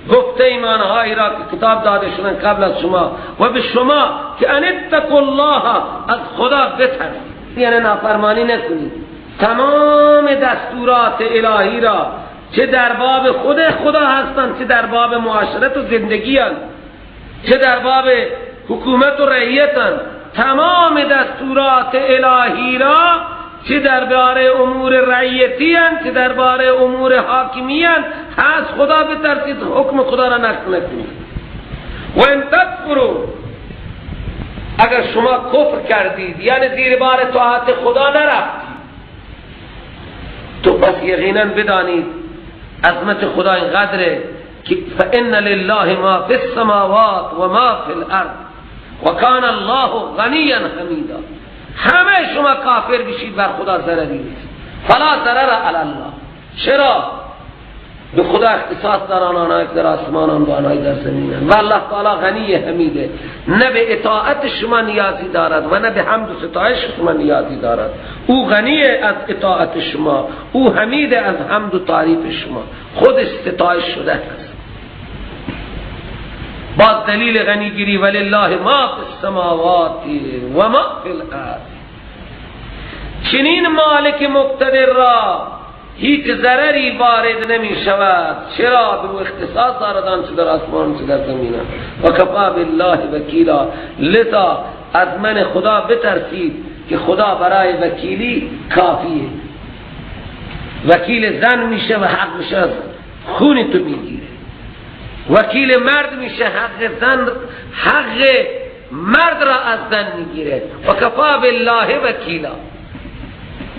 گفته ایمانهایی را که کتاب داده شدن قبل از شما و به شما که ان اتقوا الله، از خدا بترسید، یعنی نافرمانی نکنید. تمام دستورات الهی را چه در باب خود خدا هستند، چه در باب معاشرت و زندگی هستند، چه در باب حکومت و رعیت هستند، تمام دستورات الهی را چه درباره امور رعیتی هستند، چه درباره امور حاکمی هستند، از خدا بترسید، حکم خدا را نقض نکنید. و ان تکفروا، اگر شما کفر کردید، یعنی زیر بار طاعت خدا نرفتید، تو پس یقینا بدانید عظمت خدا اینقدره که فإن لله ما فی السماوات و ما فی الارض و کان الله غنیا حمیدا. همه شما کافر بشید بر خدا ضرری نیست، فلا ضرر علی الله. چرا؟ به خدا اختصاص دارن آنهایی که در آسمانان و آنهایی در زمینن، و الله تعالی غنی حمیده، نه به اطاعت شما نیازی دارد و نه به حمد و ستایش شما نیازی دارد. او غنی از اطاعت شما، او حمید از حمد و تعریف شما، خودش ستایش شده است. باز دلیل غنیگیری ولله ما فی السماوات و ما فی الارض. چنین مالک مقتدر را هیچ ضرری وارد نمی شود. چرا؟ به او اختصاص دارد آنچه در آسمان چه در زمین. و کفا بالله وکیلا. لذا از من خدا بترسید که خدا برای وکیلی کافیه. وکیل زن میشه و حق میشه از خون تو میگیره، وکیل مرد میشه حق زن، حق مرد را از زن میگیره. و کفا بالله وکیلا.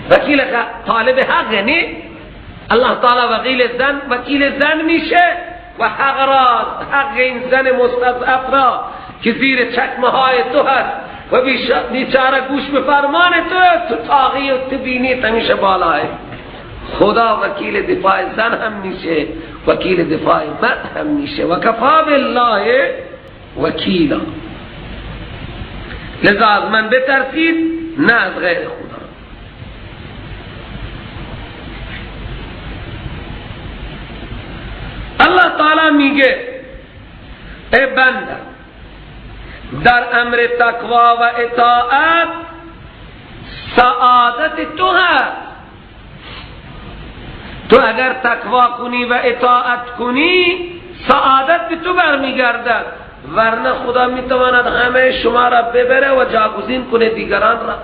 وکیل طالب حق نی، الله تعالی وکیل زن، وکیل زن میشه و حق را، حق این زن مستضعف را که زیر چکمه های تو هست و بیچاره گوش به فرمان تو، تو طاغی و تو بینی همیشه بالاه. خدا وکیل دفاع زن هم میشه، وکیل دفاع مرد هم میشه. و کفا بالله وکیلا. لذا از من بترسید نه از غیر خدا. الله تعالی میگه ای بنده، در امر تقوا و اطاعت سعادت تو هست. تو اگر تقوا کنی و اطاعت کنی سعادت به تو برمیگردد، ورنه خدا میتواند همه شما را ببره و جاگزین کنه دیگران را.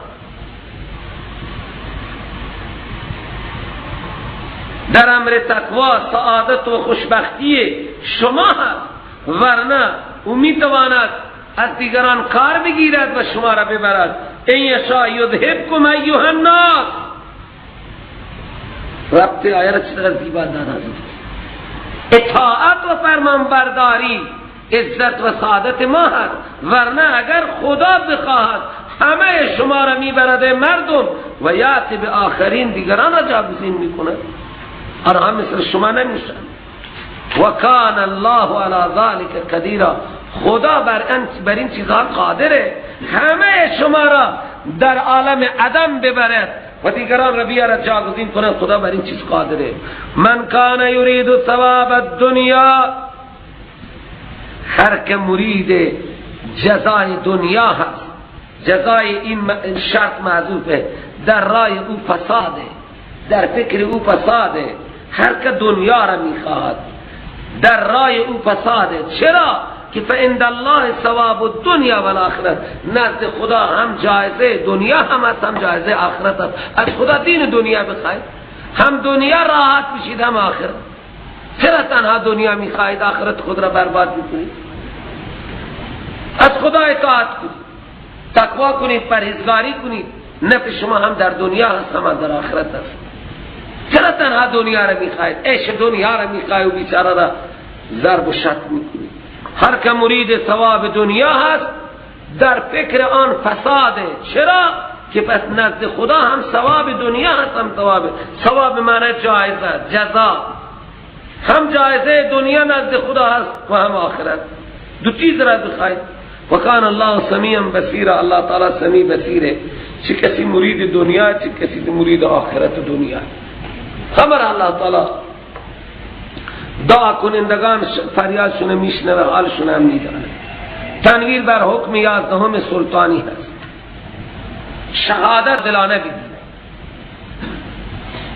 در امر تقوا سعادت و خوشبختی شما هست، ورنه او میتواند از دیگران کار بگیرد و شما را ببرد. این یشاء یذهبکم ایها الناس. ربط آیه را چقدر زیبا داده. اطاعت و فرمانبرداری عزت و سعادت ما هست، ورنه اگر خدا بخواهد همه شما را میبرد مردم و یاتی به آخرین دیگران را جاگزین میکند. آنها مثل شما نمیشن. و کان الله علی ذلک قدیرا. خدا بر این چیزها قادره، همه شما را در عالم عدم ببرد و دیگران را بیارد جاگزین کند. خدا بر این چیز قادره. من کان یرید ثواب الدنیا، هر که مرید جزای دنیا هست، جزای این شرط محذوفه، در رای او فساده، در فکر او فساده. هر که دنیا را میخواهد در رای او فساده. چرا؟ که فعند الله ثواب الدنیا والآخرت. نزد خدا هم جایزه دنیا هم هست، هم جایزه آخرت هست. از خدا دین دنیا بخواید، هم دنیا راحت بشید هم آخرت. چرا تنها دنیا میخواهید آخرت خود را برباد میکنید؟ از خدا اطاعت کنید، تقوا کنید، پرهیزگاری کنید، نفع شما هم در دنیا هست هم در آخرت هست. چرا تنها دنیا را میخواهید؟ عیش دنیا را میخواهید و بیچاره را ضرب و شتم میکنید. هر که مرید ثواب دنیا هست در فکر آن فساده. چرا؟ که پس نزد خدا هم ثواب دنیا هست هم ثواب. ثواب معنی جایزه، جزا. هم جایزه دنیا نزد خدا هست و هم آخرت. دو چیز را بخواید. و کان الله سمیعا بصیرا. الله تعالی سمیع بصیره. چه کسی مرید دنیا، چه کسی مرید آخرت دنیا. خبر الله تعالی دعا کنندگان فریادشون میشنوه، حالشون هم میدانه. تنویر بر حکم 11 سلطانی هست. شهادت عادلانه بدید،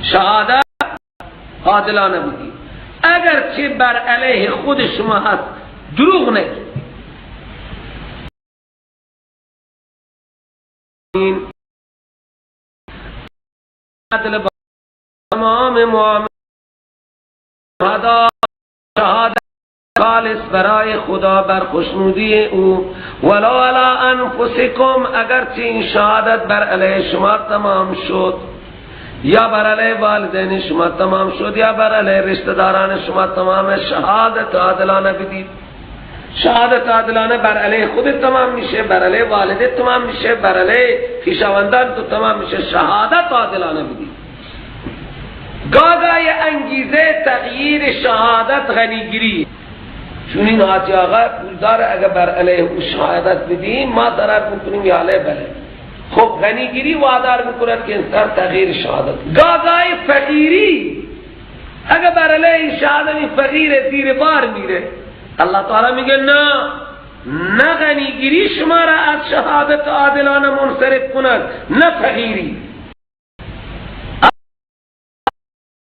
شهادت عادلانه بدید، اگر چه بر علیه خود شما هست دروغ نگید. عدل با تمام معاملات شهادت خالص برای خدا بر خوشنودی او. ولو علی انفسکم، اگرچه این شهادت بر علیه شما تمام شد، یا بر علیه والدین شما تمام شد، یا بر علیه رشتہ داران شما تمام، شهادت عادلانه بدید. شهادت عادلانه بر علیه خود تمام میشه، بر علیه والده تمام میشه، بر علیه خویشاوندان تو تمام میشه. شهادت عادلانه بدید. گاگای انگیزه تغییر شهادت غنیگیری، چون این حاجی آقا پولدار، اگر بر علیه او شهادت بدیم ما ضرر میکنیم یا علیه بله. خب غنیگیری وادار میکند که انسان تغییر شهادت. گاگای فقیری، اگر بر علیه شهادت این فقیر زیر بار میره، الله تعالی میگه نه، نه غنیگیری شما را از شهادت عادلانه منصرف کند، نه فقیری.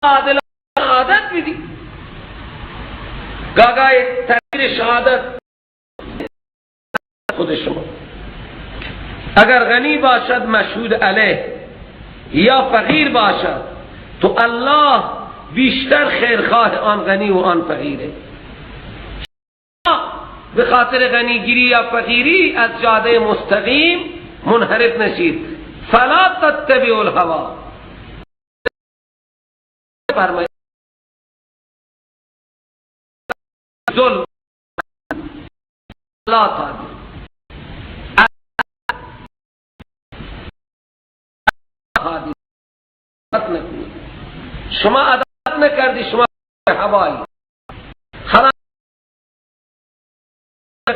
عادلانه شهادت بدی. گاگای تغییر شهادت خود شما. اگر غنی باشد مشهود علیه یا فقیر باشد، تو الله بیشتر خیرخواه آن غنی و آن فقیره. به خاطر غنیگیری یا فقیری از جاده مستقیم منحرف نشید. فلا تتبعوا الهوا. فرمایید ظلم لا تعدل. تعدیل نکنید. شما عدالت نکردی، شما هوایی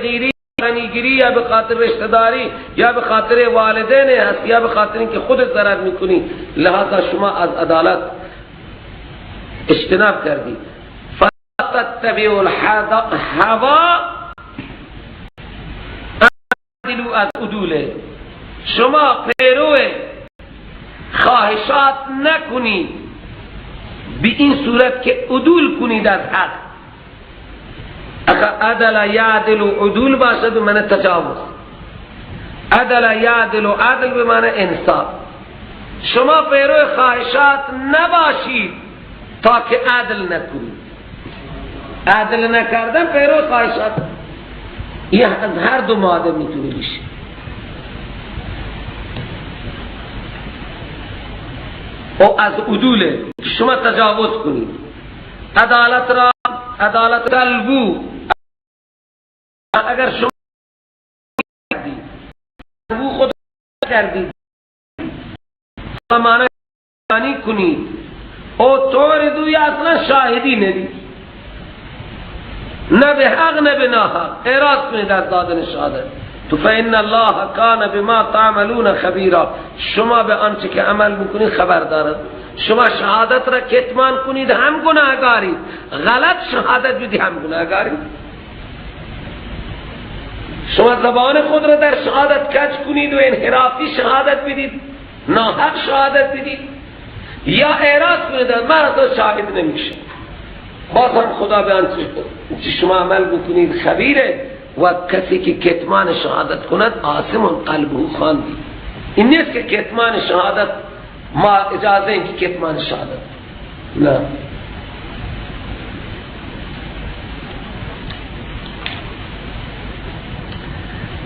غیری غنیگیری یا به خاطر رشتہ داری یا به خاطر والدین هست یا به خاطر اینکه خود ضرر میکنی، لہذا شما از عدالت اجتناب کردی. فتتبعوا الهوا، عدلوا از عدوله. شما پیرو خواهشات نکنید به این صورت که عدول کنید از حق. اگر عدل یعدل و عدول باشد به معنی تجاوز، عدل یعدل و عدل به معنی انصاف. شما پیرو خواهشات نباشید تا که عدل نکنید. عدل نکردن پیرو خواهشات، یه از هر دو ماده میتونه بشه. او از عدوله شما تجاوز کنید، عدالت را عدالت قلبو. اگر شما کردید قلبو خود کردید معنی کنید او توردو یا اصلا شاهدی ندید، نه به حق نه به ناحق، اعراض کنید از دادن شهادت. تو فإن الله کان بما تعملون خبیرا، شما به آنچه که عمل میکنید خبر دارد. شما شهادت را کتمان کنید هم گناهگارید، غلط شهادت بدی هم گناهگارید. شما زبان خود را در شهادت کج کنید و انحرافی شهادت بدید، ناحق شهادت بدید یا اعراض کنید من اصلا شاهد نمیشه، باز هم خدا به آنچه شما عمل میکنید خبیره. و کسی که کتمان شهادت کند آثم قلبه خواندی. این نیست که کتمان شهادت ما اجازه این که کتمان شهادت، نه.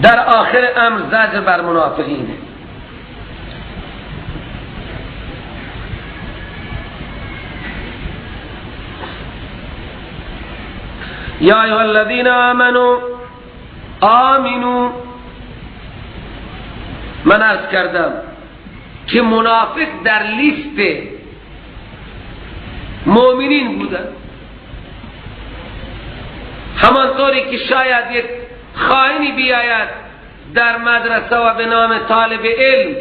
در آخر امر زجر بر منافقینه. یا ایها الذین آمنوا آمنوا. من عرض کردم که منافق در لیست مؤمنین بودن، همانطوری که شاید یک خائنی بیاید در مدرسه و به نام طالب علم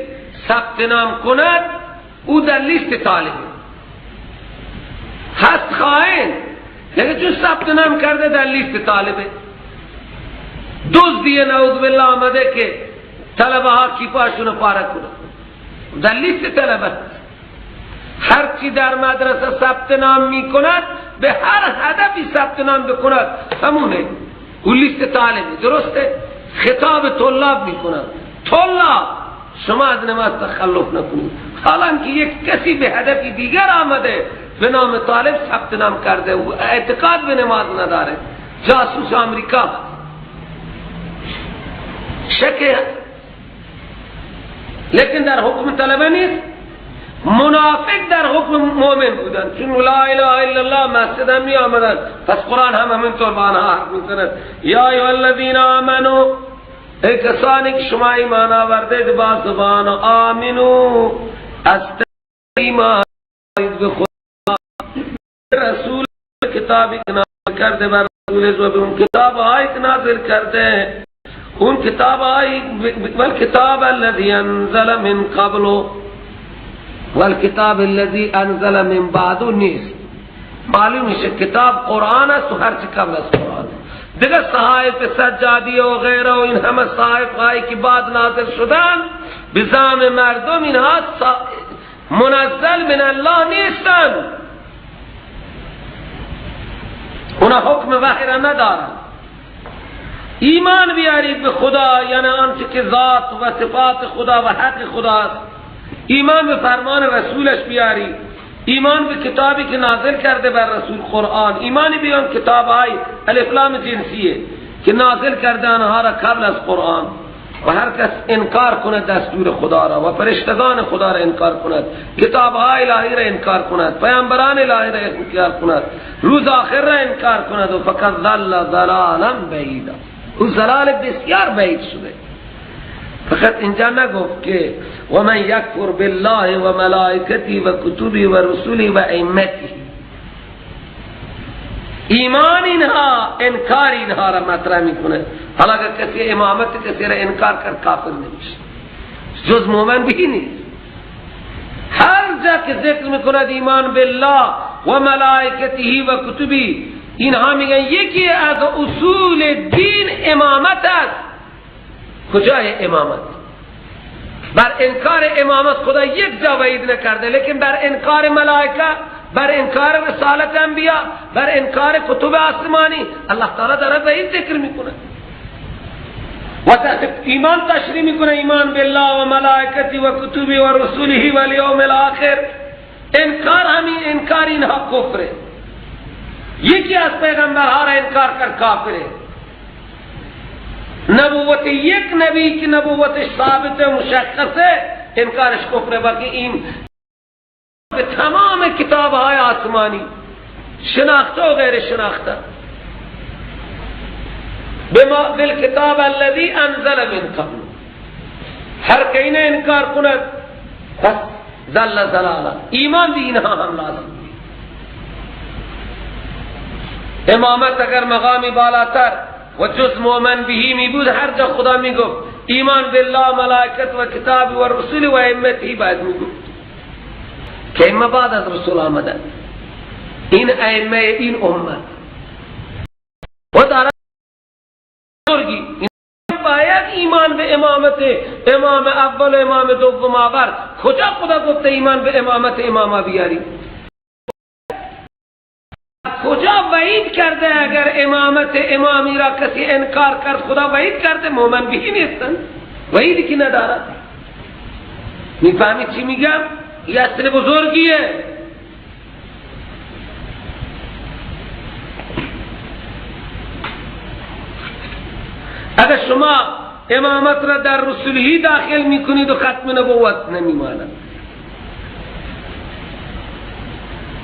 ثبت نام کند، او در لیست طالب هست. خائن لیکن چون ثبت نام کرده در لیست طالبه. دزدیه نعوذ بالله آمده که طلبه ها کیفاشون پاره کنه، در لیست طلبه. هرچی در مدرسه ثبت نام میکند به هر هدفی ثبت نام بکند همونه، اون لیست طالبه. درسته؟ خطاب طلاب میکنند، طلاب شما از نماز تخلف نکنید. حالا که یک کسی به هدفی دیگر آمده به نام طالب ثبت نام کرده و اعتقاد به نماز نداره، جاسوس امریکا شک، لیکن در حکم طلبه نیست. منافق در حکم مؤمن بودن، چون لا اله الا الله مسجد هم می آمدن، پس قرآن هم همینطور با آنها حرف میزند. یا ایها الذین آمنوا، ای کسانی که شما ایمان آوردید با زبان آمنو، از ایمان به خدا رسول کتابی که نازل کرده بر رسول و به اون کتاب هایی که نازل کرده، اون کتاب هایی والکتاب الذی انزل من قبل والکتاب الذی انزل من بعد نیست. معلوم میشه کتاب قرآن است و هر چی قبل از قرآن. دیگه صحائف سجادی و غیره و این همه صحائف هایی که بعد نازل شدن به زعم مردم، اینها منزل من الله نیستن، اونا حکم وحی را ندارن. ایمان بیارید به خدا، یعنی آنچه که ذات و صفات خدا و حق خداست. ایمان به فرمان رسولش بیارید، ایمان به کتابی که نازل کرده بر رسول قرآن، ایمان به آن کتاب‌های الف لام جنسیه که نازل کرده آنها را قبل از قرآن. و هر کس انکار کند دستور خدا را و فرشتگان خدا را انکار کند، کتاب‌های الهی را انکار کند، پیامبران الهی را انکار کند، روز آخر را انکار کند، و فقط ضل ضلالا بعیدا، او ضلال بسیار بعید شده. فقط اینجا نگفت که و من یکفر بالله و ملائکته و کتبه و رسوله و ائمته. ایمان اینها، انکار اینها را مطرح میکنه. حالا اگر کسی امامت کسی را انکار کرد کافر نمیشه، جز مومن بھی نیست. هر جا که ذکر میکند ایمان بالله و ملائکته و کتبه، اینها میگن یکی از اصول دین امامت است. کجای امامت؟ بر انکار امامت خدا یک جا وعید نکرده، لیکن بر انکار ملائکه، بر انکار رسالت انبیاء، بر انکار کتب آسمانی الله تعالی داره وعید ذکر میکنه و ایمان تشریح میکنه، ایمان بالله و ملائکته و کتبه و رسوله و الیوم الاخر. انکار همین انکار اینها کفره. یکی از پیغمبرها را انکار کرد کافره. نبوت یک نبی که نبوتش ثابت و مشخصه انکارش کفره. باقی این به تمام کتاب های آسمانی شناخته و غیر شناخته، بالکتاب الذی انزل من قبل، هر که اینه انکار کند پس ضل ضلالا. ایمان بھی اینها هم لازم. امامت اگر مقامی بالاتر و جز مومن بهی می بود، هر جا خدا می گفت ایمان بالله ملائکت و کتاب و رسول و ائمته باید می گفت که ائمه بعد از رسول آمدن، این ائمه این امت و دارا بزرگی باید ایمان به امامت امام اول و امام دوم آورد. کجا خدا گفته ایمان به امامت امام بیاری؟ کجا وعید کرده اگر امامت امامی را کسی انکار کرد خدا وعید کرده مومن بهی نیستن، وعیدی که ندارد. میفهمی چی میگم؟ یه اصل بزرگیه. اگر شما امامت را در رسولهی داخل میکنید و ختم نبوت نمیماند.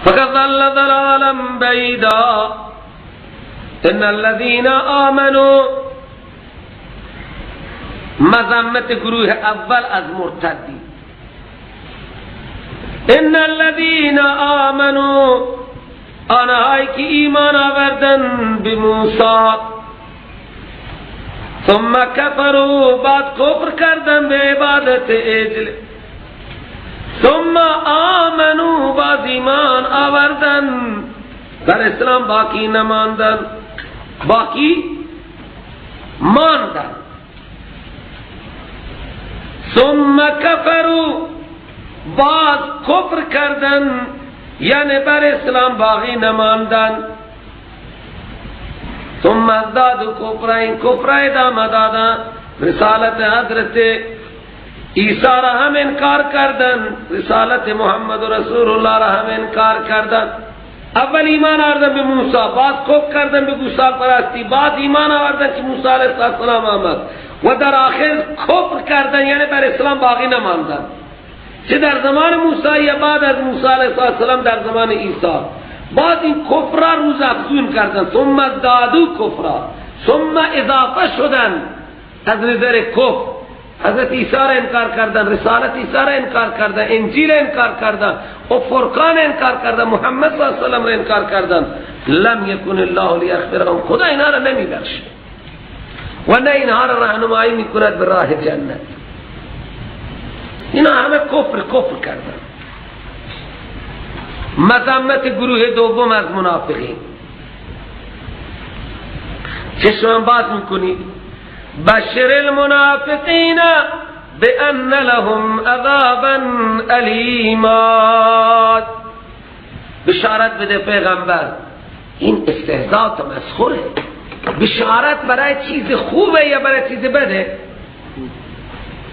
فقد ضل ضلالا بعیدا ان الذين آمنوا. مذمت گروه اول از مرتدی. ان الذين آمنوا، آنهایی که ایمان آوردن به موسی، ثم کفروا، بعد کفر کردن به عبادت عجل، ثم آمنوا، باز ایمان آوردن، بر اسلام باقی نماندن، باقی ماندن. ثم کفروا، باز کفر کردن، یعنی بر اسلام باقی نماندن. ثم ازدادوا کفرا، این کفر ادامه دادن. رسالت حضرت عیسی را هم انکار کردن، رسالت محمد رسول الله را هم انکار کردن. اول ایمان آوردن به موسی، بعد کفر کردن به گوسال پرستی، بعد ایمان آوردن که موسی علیه السلام آمد و در آخر کفر کردن، یعنی بر اسلام باقی نماندن، چه در زمان موسی یا بعد از موسی علیه السلام در زمان عیسی. بعد این کفر را روز افزون کردن، ثم ازدادوا کفرا، ثم اضافه شدن از نظر کفر. حضرت عیسی را انکار کردن، رسالت عیسی را انکار کردن، انجیل انکار کردن و فرقان انکار کردن، محمد صلی الله علیه و سلم را انکار کردن. لم یکن الله لیغفرهم، خدا اینها را نمیبخشه و نه اینها را راهنمایی میکند به راه جنت. اینا همه کفر کفر کردن. مذمت گروه دوم از منافقین. چشم باز میکنید. بشر المنافقین بأن لهم عذابا الیما. بشارت بده پیغمبر. این استهزاء تمسخره. بشارت برای چیز خوبه یا برای چیز بده؟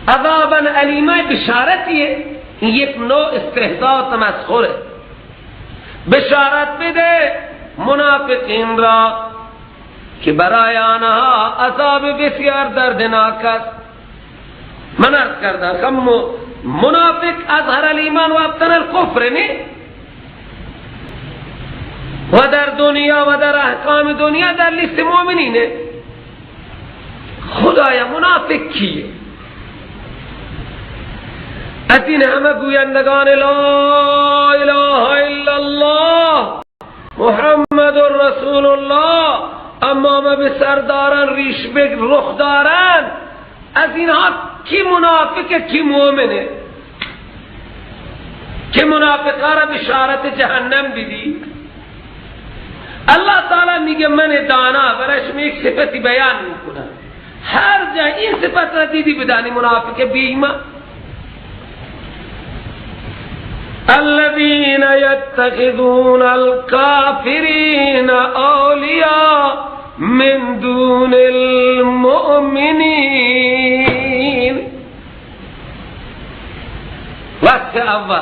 عذابا الیما بشارتیه، این یک نوع استهزاء تمسخره. بشارت بده منافقین را که برای آنها عذاب بسیار دردناک است. من عرض کردم منافق اظهر الایمان و ابطن الکفر نه، و در دنیا و در احکام دنیا در لیست مؤمنینه. خدایا منافق کیه؟ از این همه گویندگان لا اله الا الله محمد رسول الله، امامه به سر دارن، ریش به رخ دارن، از اینها کی منافقه کی مؤمنه؟ که منافقه را بشارت جهنم بدی؟ الله تعالی میگه من دانا برایش یک صفتی بیان میکنم، هر جا این صفت را دیدی بدانی منافق بی ایمان. الذين يتخذون الكافرين اولیاء من دون المؤمنین. وقت اول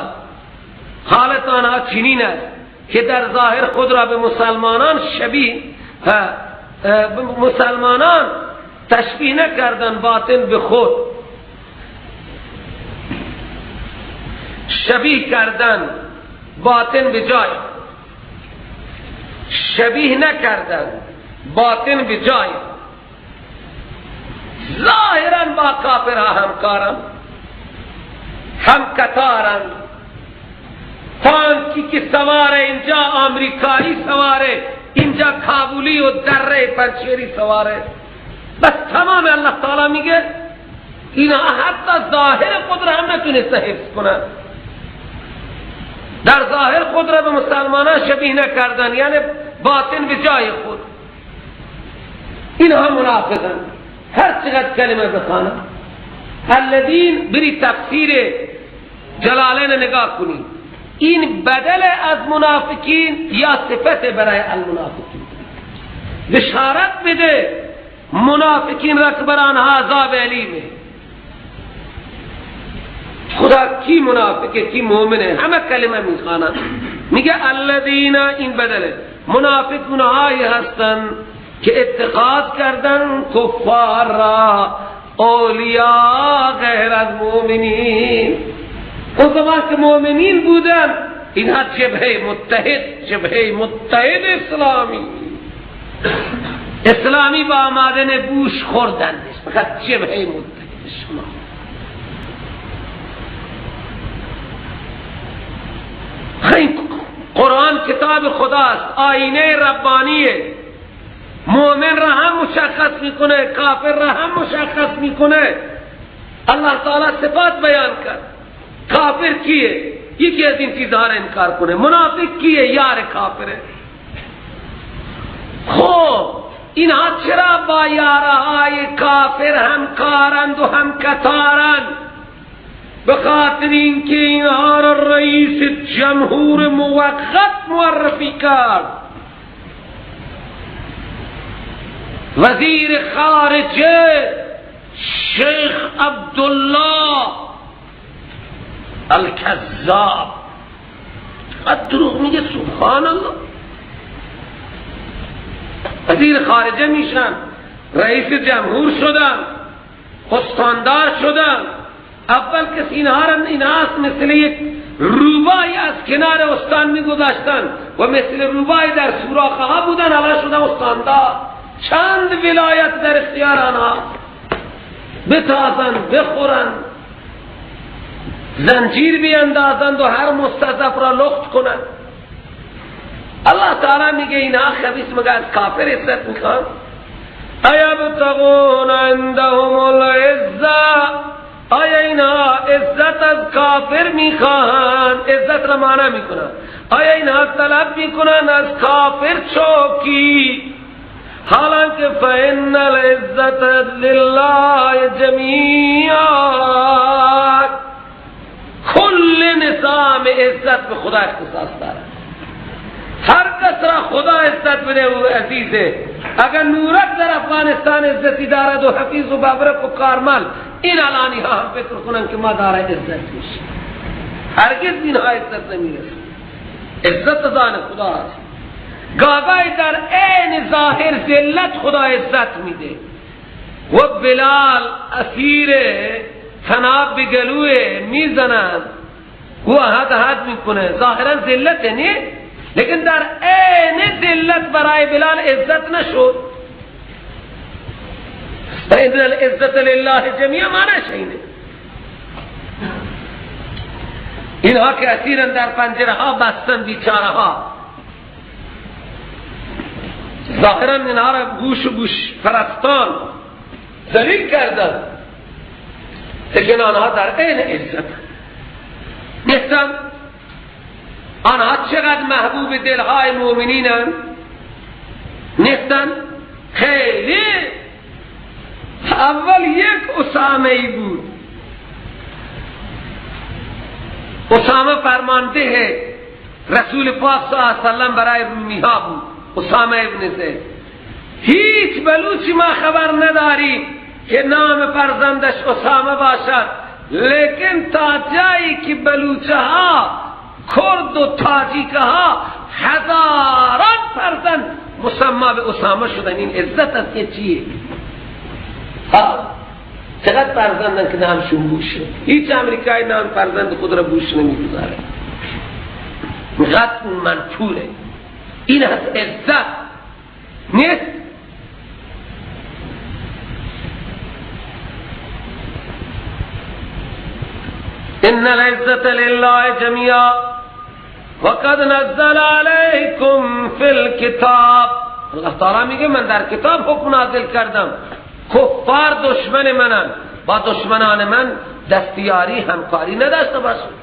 حالت آنها چنین است که در ظاهر خود را به مسلمانان شبیه مسلمانان تشبیه نکردن، باطن به خود شبیه کردن، باطن به جای شبیه نکردن، باطن به جای ظاهرا با کافرها همکارن، هم قطارن. تانکی که سواره اینجا آمریکایی سواره، اینجا کابولی و دره پنچیری سواره. بس تمام الله تعالی میگه اینا حتی ظاهر خود را هم نتونسته حفظ کنن، در ظاهر خود را به مسلمانان شبیه نکردن، یعنی باطن به جای خود. اینها منافقن، هر چقدر کلمه بخوانن. الذین بری تفسیر جلالین نگاه کنی، این بدل از منافقین یا صفت برای المنافقین بشارت بده منافقین را که بر آنها عذاب علیمه. خدا کی منافقه کی مومنه، همه کلمه میخوانن. میگه الذین، این بدله، منافقون هایی هستن که اتخاذ کردن کفار را اولیاء غیر از مومنین. اون زمان که مومنین بودن اینها جبهه متحد، جبهه متحد اسلامی، اسلامی با آمدن بوش خوردندش، فقط جبهه متحد شما. قرآن کتاب خداست، آینه ربانیه، مؤمن را هم مشخص میکنه، کافر را هم مشخص میکنه. الله تعالی صفات بیان کرد. کافر کیه؟ یکی از این چیزها را انکار کنه. منافق کیه؟ یار کافره. خب اینها چرا با یارهای کافر همکارند و همکتارند؟ به خاطر اینکه اینها را رئیس جمهور موقت معرفی کرد، وزیر خارجه شیخ عبدالله الکذاب. قد دروغ میگه، سبحان الله. وزیر خارجه میشن، رئیس جمهور شدن، استاندار شدن. اول کس اینها را اینها مثل یک روبایی از کنار استان میگذاشتن و مثل روبایی در سوراخ ها بودن، الان شدن استاندار. چند ولایت در اختیار آنها، بتازن، بخورن، زنجیر بیاندازند و هر مستضعف را لخت کنند. الله تعالی میگه اینها خبیث مگه از کافر عزت میخوان؟ ایبتغون عندهم العزه، آیا اینها عزت از کافر میخواهند؟ عزت را معنی میکنن. آیا اینها طلب میکنن از کافر چوکی؟ حالانکه فإن العزة لله جمیعا، کل نظام عزت به خدا اختصاص دارد. هر کس را خدا عزت بده او عزیزه. اگر نورک در افغانستان عزتی دارد و حفیظ و بابرک و کارمل، این الانی ها هم فکر کنن که ما داره عزت میشه. هرگز اینها عزت نمیرسه. عزت از آن خدا است. گاهی در عین ظاهر ذلت خدا عزت میده. و بلال اسیر تناب به گلوه میزنند، او حد حد میکنه، ظاهرا ذلت نه، لیکن در عین ذلت برای بلال عزت نشد. فإن العزة لله جميعا معنیش اینه. اینها که اسیرن در پنجره ها بستن بیچاره ها، ظاهرا اینها را گوش و گوش پرستان ذلیل کردن، لیکن آنها در عین عزت نیستن. آنها چقدر محبوب دلهای مؤمنینن نیستن؟ خیلی. اول یک اسامه ای بود، اسامه فرمانده رسول پاک صلی الله علیه وسلم برای رومی ها بود، اسامه ابن زید. هیچ بلوچی ما خبر نداریم که نام فرزندش اسامه باشد، لیکن تا جایی که بلوچه ها، کرد و تاجیک ها هزاران فرزند مسمى به اسامه شدن. این عزت است که چیه؟ ها چقدر فرزندن که نامشون بوشه. هیچ امریکایی نام فرزند خود را بوش نمیگذاره، قد منفوره. این هست عزت نیست؟ ان العزة لله جميعا وقد نزل علیکم فی الكتاب. الله تعالی میگه من در کتاب حکم نازل کردم، کفار دشمن منن، با دشمنان من دستیاری همکاری نداشته باشید.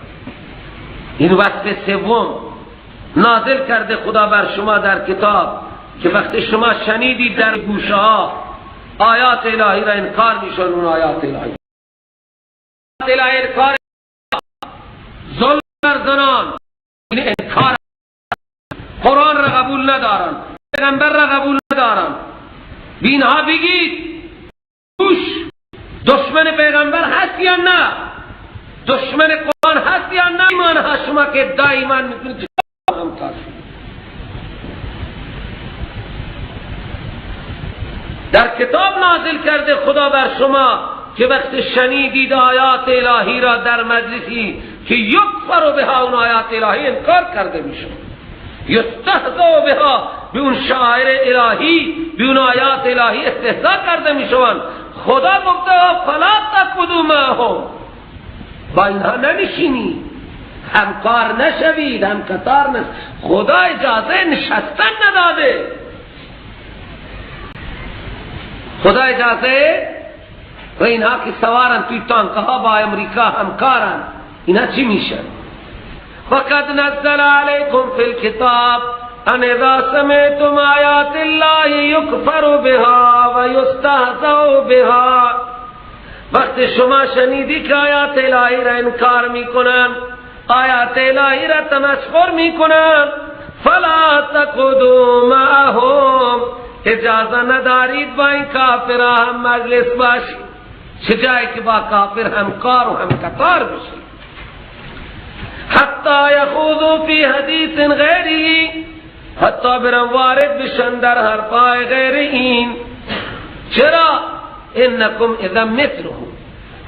این وصف سوم نازل کرده خدا بر شما در کتاب که وقتی شما شنیدید در گوشه ها آیات الهی را انکار میشن، اون آیات الهی انکار، ظلم بر زنان، این انکار، قرآن را قبول ندارن، پیغمبر را قبول ندارن. بینها بگید گوش دشمن پیغمبر هست یا نه؟ دشمن قرآن هست یا نه؟ ایمان ها شما که ادعای ایمان میکنید همکار شد. در کتاب نازل کرده خدا بر شما که وقت شنیدید آیات الهی را در مجلسی که یکفر بها، اون آیات الهی انکار کرده میشه، یستهزا بها، به اون شعائر الهی، به اون آیات الهی استهزا کرده میشوند. خدا گفته فلا تقعدوا معهم، با اینها ننشینید، همکار نشوید، هم قطار نشوید. خدا اجازه نشستن نداده، خدا اجازه. و اینها که سوارن توی تانکها با امریکا همکارن، اینها چی میشن؟ وقد نزل علیکم فی الكتاب ان اذا سمعتم آیات الله یکفر بها و یستهزأ بها. وقت شما شنیدی که آیات الهی را انکار میکنن، آیات الهی را تمسخر میکنن، فلا تقعدوا معهم، اجازه ندارید با این کافرها هم مجلس باشید. چه جایی که با کافر همکار و همقطار بشید. حتی یخوضوا فی حدیث غیره، حتی برن وارد بشن در حرفای غیر این. چرا؟ انکم اذا مثلهم،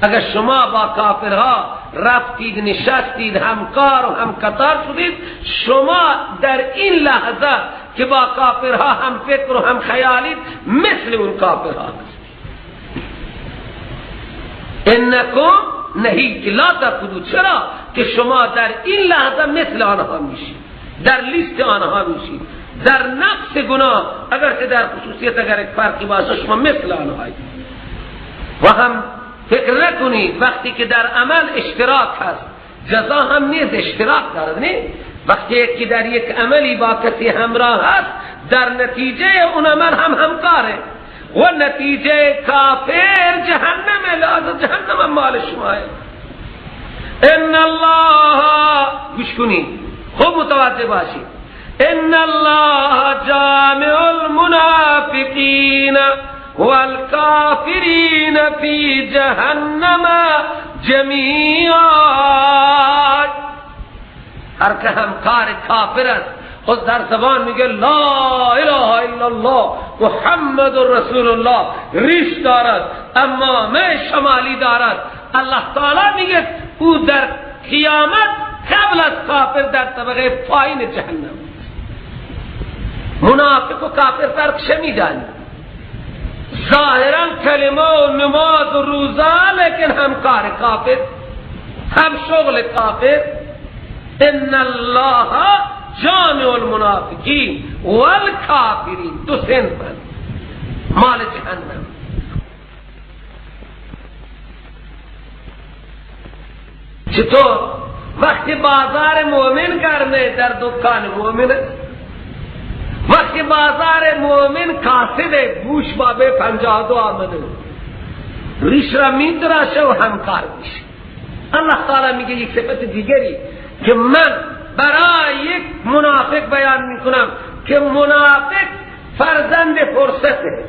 اگر شما با کافرها رفتید نشستید همکار و همقطار شدید، شما در این لحظه که با کافرها هم فکر و هم خیالید مثل اون کافرها هستید. انکم نهی که لا تقعدوا، چرا؟ که شما در این لحظه مثل آنها میشید، در لیست آنها میشید، در نفس گناه، اگر که در خصوصیت اگر یک فرقی باشه شما مثل آنهایید. و هم فکر نکنید وقتی که در عمل اشتراک هست، جزا هم نیز اشتراک دارد. نه وقتی یکی در یک عملی با کسی همراه هست، در نتیجه اون عمل هم همکاره و نتیجه کافر جهنم، لازم جهنم مال شماه. ان الله، گوش کنید خوب متوجه باشید، ان الله جامع المنافقین والکافرین فی جهنم جمیعا. هر که همکار کافر است خود در زبان میگه لا اله الا الله محمد رسول الله، ریش دارد، امامه شمالی دارد، الله تعالی میگه او در قیامت قبل از کافر در طبقه پایین جهنم. منافق و کافر فرق چه میدانی؟ ظاهرا کلمه و نماز و روزه، لیکن همکار کافر، هم شغل کافر. ان الله جامع المنافقین والکافرین، دو صنفن مال جهنم. چطور؟ وقتی بازار مؤمن گرمه در دکان مؤمن، وقتی بازار مؤمن کاسده، بوش بابه 52 آمده، ریش را میتراشه و همکار میشه. الله تعالی میگه یک صفت دیگری که من برای یک منافق بیان میکنم که منافق فرزند فرصته.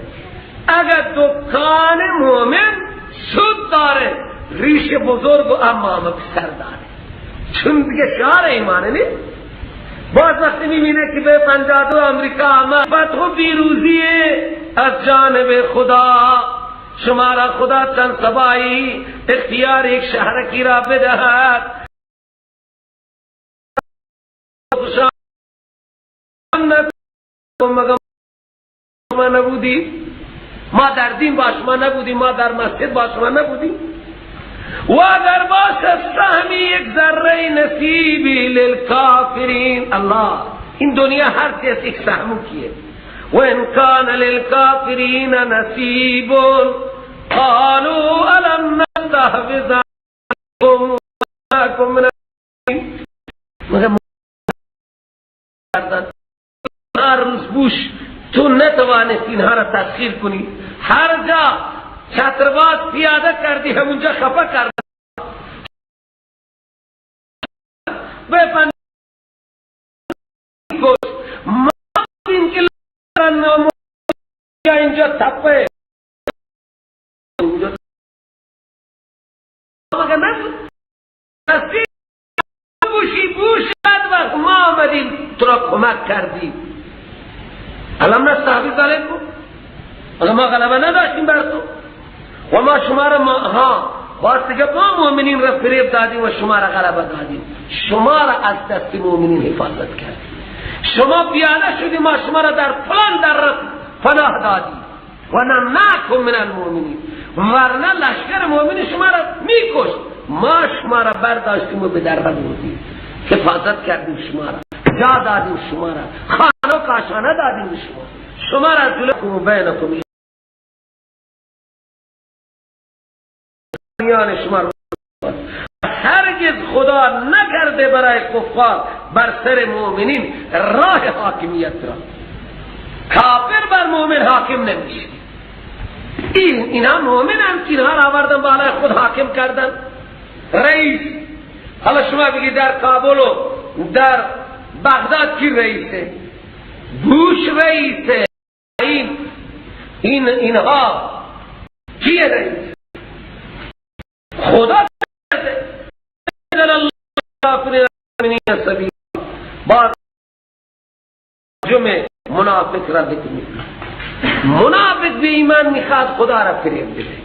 اگر دکان مؤمن سود داره، ریش بزرگ و امامه سر داره، چون دیگه شعار ایمانه نیست. باز وقتی میبینه که به 52 امریکا آمد، فتح و پیروزی از جانب خدا، شما را خدا چند سبایی اختیار یک شهرکی را بدهد، ما نبودی، ما در دین با شما نبودیم، ما در مسجد با شما نبودیم. و اگر باشد سهمی یک ذره نصیبی للکافرین، الله این دنیا هر چیز یک سهمو کیه. و ان کان للکافرین نصیب قالوا الم نستحوذ علیکم من. هر روز بوش تو نتوانست اینها را تسخیر کنی، هر جا چترباز پیاده کردی همونجا خفه کرد. ما این که اینجا تپه بوشی بوش وقت ما آمدیم تو را کمک کردیم. الم نستحوذ علیکم، ما غلبه نداشتیم بر تو و ما شما را ها باز دیگه ما مؤمنین را فریب دادیم و شما را غلبه دادیم، شما را از دست مؤمنین حفاظت کردیم، شما پیاده شدیم ما شما را در فلان در پناه دادیم و نمنعکم من المؤمنین، ورنه لشکر مؤمن شما را میکشت، ما شما را برداشتیم و به در بردیم، حفاظت کردیم شما را، جا دادیم شما را، خانه و کاشانه دادیم شما، شما را جلوکم و بینکم میان شما را. هرگز خدا نکرده برای کفار بر سر مؤمنین راه حاکمیت را. کافر بر مؤمن حاکم نمیشه. اینا مؤمنن که اینها را آوردن بالای خود حاکم کردن رئیس. حالا شما بگید در کابل و در بغداد کی رئیسه؟ بوش رئیسه. اینها کیه رئیس؟ خدا کرده. بعد جمع منافق را ذکر میکنه. منافق به ایمان میخواد خدا را فریب بده.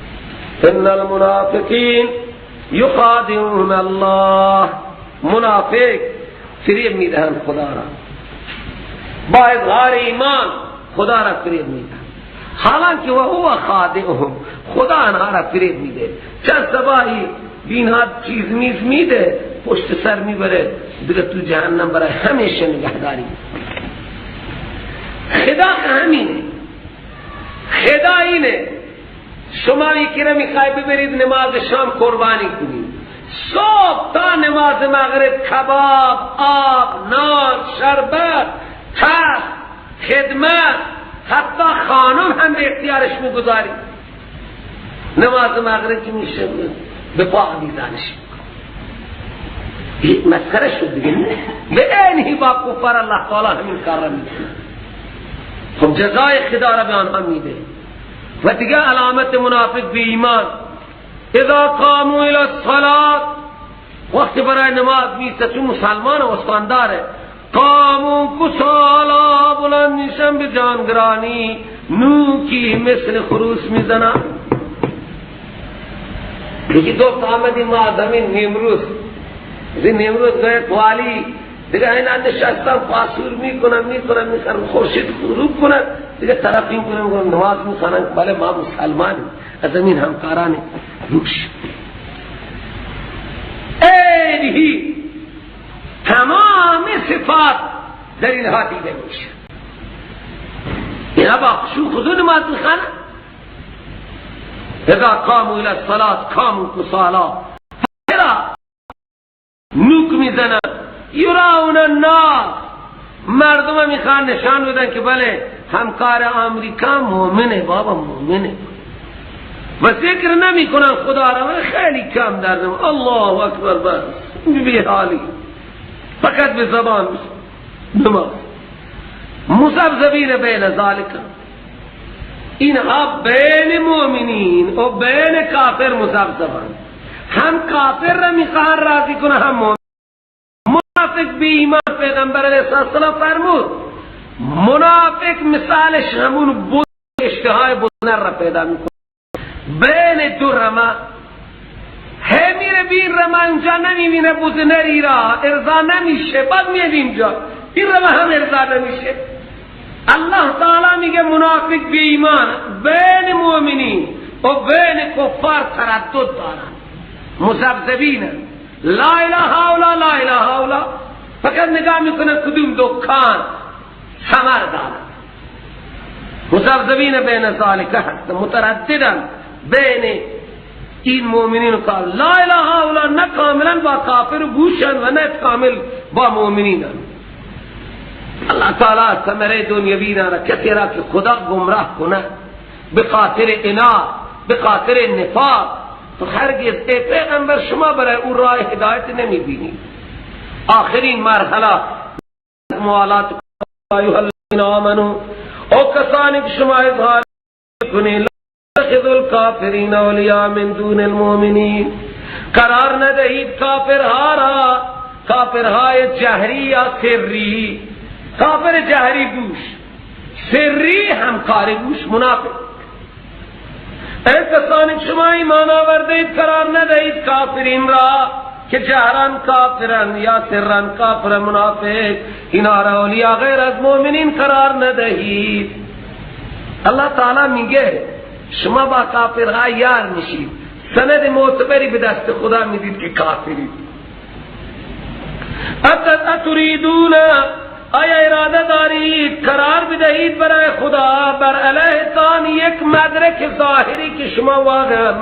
ان المنافقین یخادعون الله، منافق فریب میدهند خدا را، با اظهار ایمان خدا را فریب میدهند، حالانکه و هو خادعهم، خدا آنها را فریب میده. چند سباهی بینها چیز میز میده، پشت سر میبره دیگه تو جهنم برای همیشه نگهداری. خدا همینه، خدا اینه. شما یکی را میخوای ببرید نماز شام قربانی کنید، صبح تا نماز مغرب کباب، آب، نان، شربت، تخت، خدمت، حتی خانم هم به اختیارش میگذاری. نماز مغرب که میشه به پا آویزانش میکنه. مسخره شد دیگه. به اینهی با کفار الله تعالی همین کار را میکنه. خب جزای خدا را به آنها میده. و دیگه علامت منافق بی ایمان، اذا قاموا الى الصلاة، وقتی برای نماز میسته، چون مسلمان و استانداره، قاموا کسالا، بلند میشن به جانگرانی، نوکی مثل خروس میزنن. یکی دوست آمدیم ما از همین نیمروز، از این نیمروز گوید والی دیگه اینا نشستم پاسور میکنم میکنم میکنم خورشید غروب کنن دیگه طرف این کنم کنم نماز میخوانن. بله ما مسلمانیم، از همین همکاران روش. اینهی تمام صفات در اینها دیده میشه. اینها با خشوع خضوع نماز میخوانند. اذا قاموا الى الصلاة قاموا کسالا، چرا نوک میزنن؟ یراون الناس، مردم میخوان نشان بدن که بله همکار آمریکا مؤمنه، بابا مؤمنه، و ذکر نمی کنن خدا را، خیلی کم در نماز الله اکبر، بس بی حالی، فقط به زبان نماز. مذبذبین بین ذالک، اینها بین مؤمنین و بین کافر مذبذبان، هم کافر را میخوان راضی کنه هم مؤمن. منافق بی ایمان، پیغمبر علیه السلام فرمود منافق مثالش همون بود اشتهای بزنر را پیدا میکنه، بین دو رمه هی میره بین رمه، اینجا نمیبینه بزنری را، ارضا نمیشه، بعد میاد اینجا این رمه هم ارضا نمیشه. الله تعالی میگه منافق بی ایمان بین مؤمنین و بین کفار تردد دارن، مذبذبین، لا اله الا لا اله الا، فقط نگاه میکنه کدوم دکان ثمر دارد. مذبذبین بین ذالک هست، مترددن بین این مؤمنین و کافر. لا اله الا نه کاملا با کافر بوشن و نه کامل با مؤمنین. الله تعالی ثمره دنیوی را کسی را که خدا گمراه کنه به خاطر انا، به خاطر نفاق، تو هرگز ای پیغمبر شما برای او راه هدایت نمی بینید. آخرین مرحله موالات ایها الذین آمنوا، او کسانی که شما اظهار کنید، لا تتخذوا الکافرین اولیاء من دون المؤمنین، قرار ندهید کافرها را، کافرهای جهری یا سری. کافر جهری گوش، سری همکاری گوش، منافق. ای کسانی که شما ایمان آوردید قرار ندهید کافرین را که جهران کافرن یا سرن کافر منافق، اینا را اولیاء غیر از مؤمنین قرار ندهید. الله تعالی میگه شما با کافرها یار میشید، سند معتبری به دست خدا میدید که کافرید. اتریدون، آیا اراده دارید قرار بدهید برای خدا بر علیه تان یک مدرک ظاهری که شما واقعا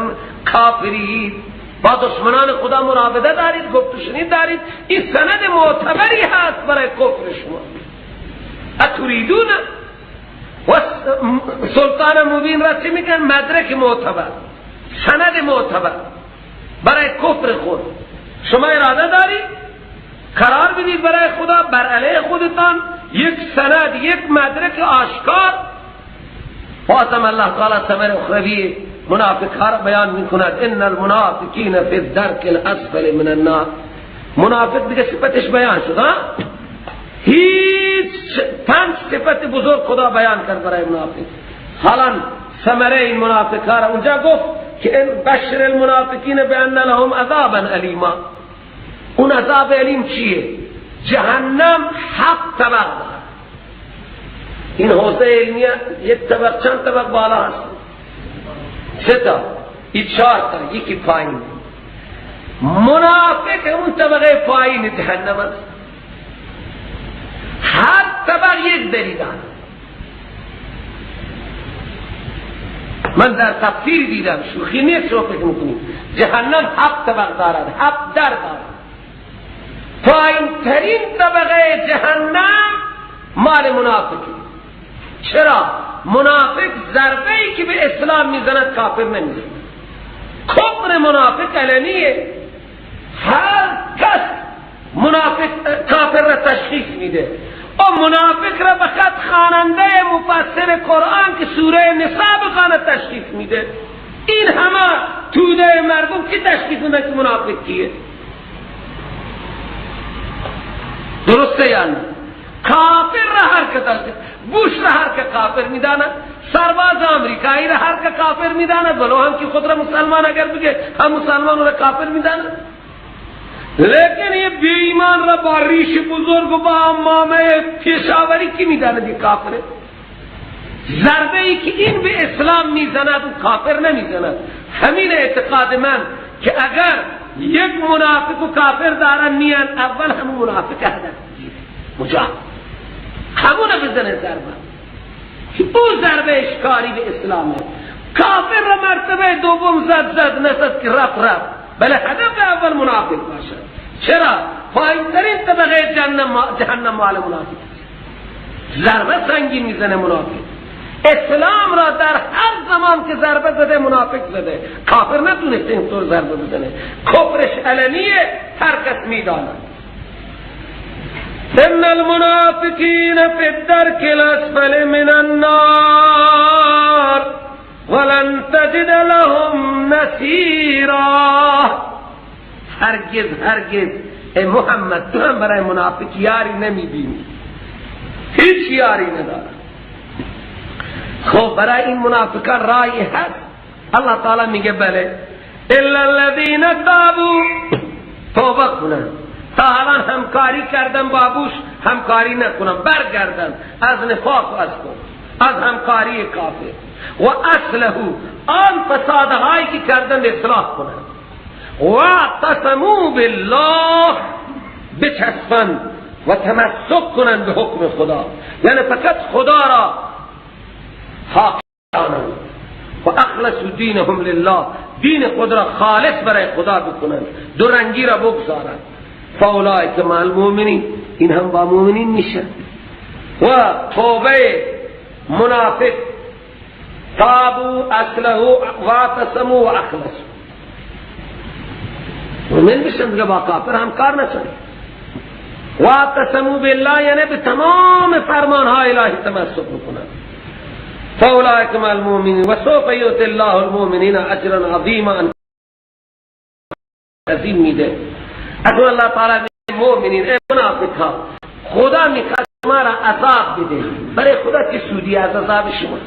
کافرید، با دشمنان خدا مراوده دارید، گفت و شنید دارید، این سند معتبری هست برای کفر شما. اتریدون، و سلطان مبین را چی میگن؟ مدرک معتبر، سند معتبر برای کفر خود. شما اراده دارید قرار بدید برای خدا بر علیه خودتان یک سند، یک مدرک آشکار. بازم الله تعالی ثمر اخروی منافق ها را بیان میکند، ان المنافقین فی الدرک الاسفل من النار. منافق دیگه صفتش بیان شد، ها؟ هیچ پنج صفت بزرگ خدا بیان کرد برای منافق. حالا ثمره این منافق ها را اونجا گفت که ان بشر المنافقین بان لهم عذابا الیما. اون عذاب الیم چیه؟ جهنم 7 طبق دارد. این حوزه علمیه یک طبق چند طبق بالا هست؟ 3 تا، این 4 تا، یکی پایین. منافق اون طبقه پایین جهنم است. هر طبق یک دلیل دارد. من در تفسیر دیدم، شوخی نیست شما فکر میکنید. جهنم 7 طبق دارد، 7 در دارد. پایین ترین طبقه جهنم مال منافقی. چرا؟ منافق ضربه ای که به اسلام میزند کافر نمیزند. کفر منافق علنیه، هر کس منافق کافر را تشخیص میده. و منافق را به خط خواننده مفسر قرآن که سوره نساء بخواند تشخیص میده. این همه توده مردم کی تشخیص میده که منافق کیه؟ درسته یا نه؟ کافر را هر که تشخیص، بوش را هر که کافر میداند، سرباز آمریکایی را هر که کافر میداند، ولو هم که خود را مسلمان اگر بگه هم مسلمان را کافر میداند. لیکن یہ بی ایمان را با ریش بزرگ و با عمامه پیشاوری کی میداند یہ کافره؟ ضربه ای که این به اسلام میزند و کافر نمیزند. همین اعتقاد من که اگر یک منافق و کافر دارن میان، اول همون منافق هدف میگیره، مجاهد همون بزنه ضربه، که او ضربه اشکاری به اسلامه. کافر را مرتبه دوم زد زد نزد که رفت رفت، بله هدف اول منافق باشد. چرا؟ پایین ترین طبقه جهنم مال منافق است. ضربه سنگین میزنه منافق. اسلام را در هر زمان که ضربه زده منافق زده، کافر نتونسته اینطور ضربه بزنه. کفرش علنیه، هر کس میداند. ان المنافقین فی الدرک الاسفل من النار ولن تجد لهم نصیرا. هرگز هرگز ای محمد تو هم برای منافق یاری نمیبینی، هیچ یاری نداره. خب برای این منافقان رای هست. الله تعالی میگه بله، الا الذین تابوا، توبه کنن، تا الان همکاری کردن بابوش همکاری نکنن، برگردن از نفاق و از کفر، از همکاری کافر، و اصله آن فسادهایی که کردن اصلاح کنن، و قسموا بالله بچسبن و تمسک کنن به حکم خدا، یعنی فقط خدا را حاکم دانند، و اخلصوا دینهم لله، دین خود را خالص برای خدا بکنند، دو رنگی را بگذارند. فاولئک مع المؤمنین، این هم با مؤمنین میشن. و توبه منافق، تابوا اصله واعتصموا و اخلصوا، مؤمن بشن دیگه، با کافر هم کار نکنن. واعتصموا بالله یعنی به تمام فرمانهای الهی تمسک بکنن. فاولئک مع المؤمنین و سوف یؤتی الله المؤمنین اجرا عظیما، عظیم میده. اکنون الله تعالی مؤمنین، ای منافق ها، خدا میخواد شما را عذاب بده، برای خدا چه سودی از عذاب شما؟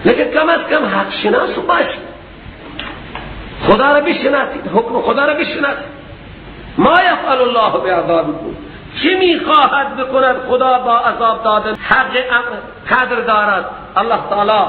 لیکن کم از کم حق شناس باشید، خدا را بشناسید، حکم خدا را بشناسید. ما یفعل الله بعذابکم، چی میخواهد بکند خدا با عذاب دادن؟ حق قدر دارد الله تعالی.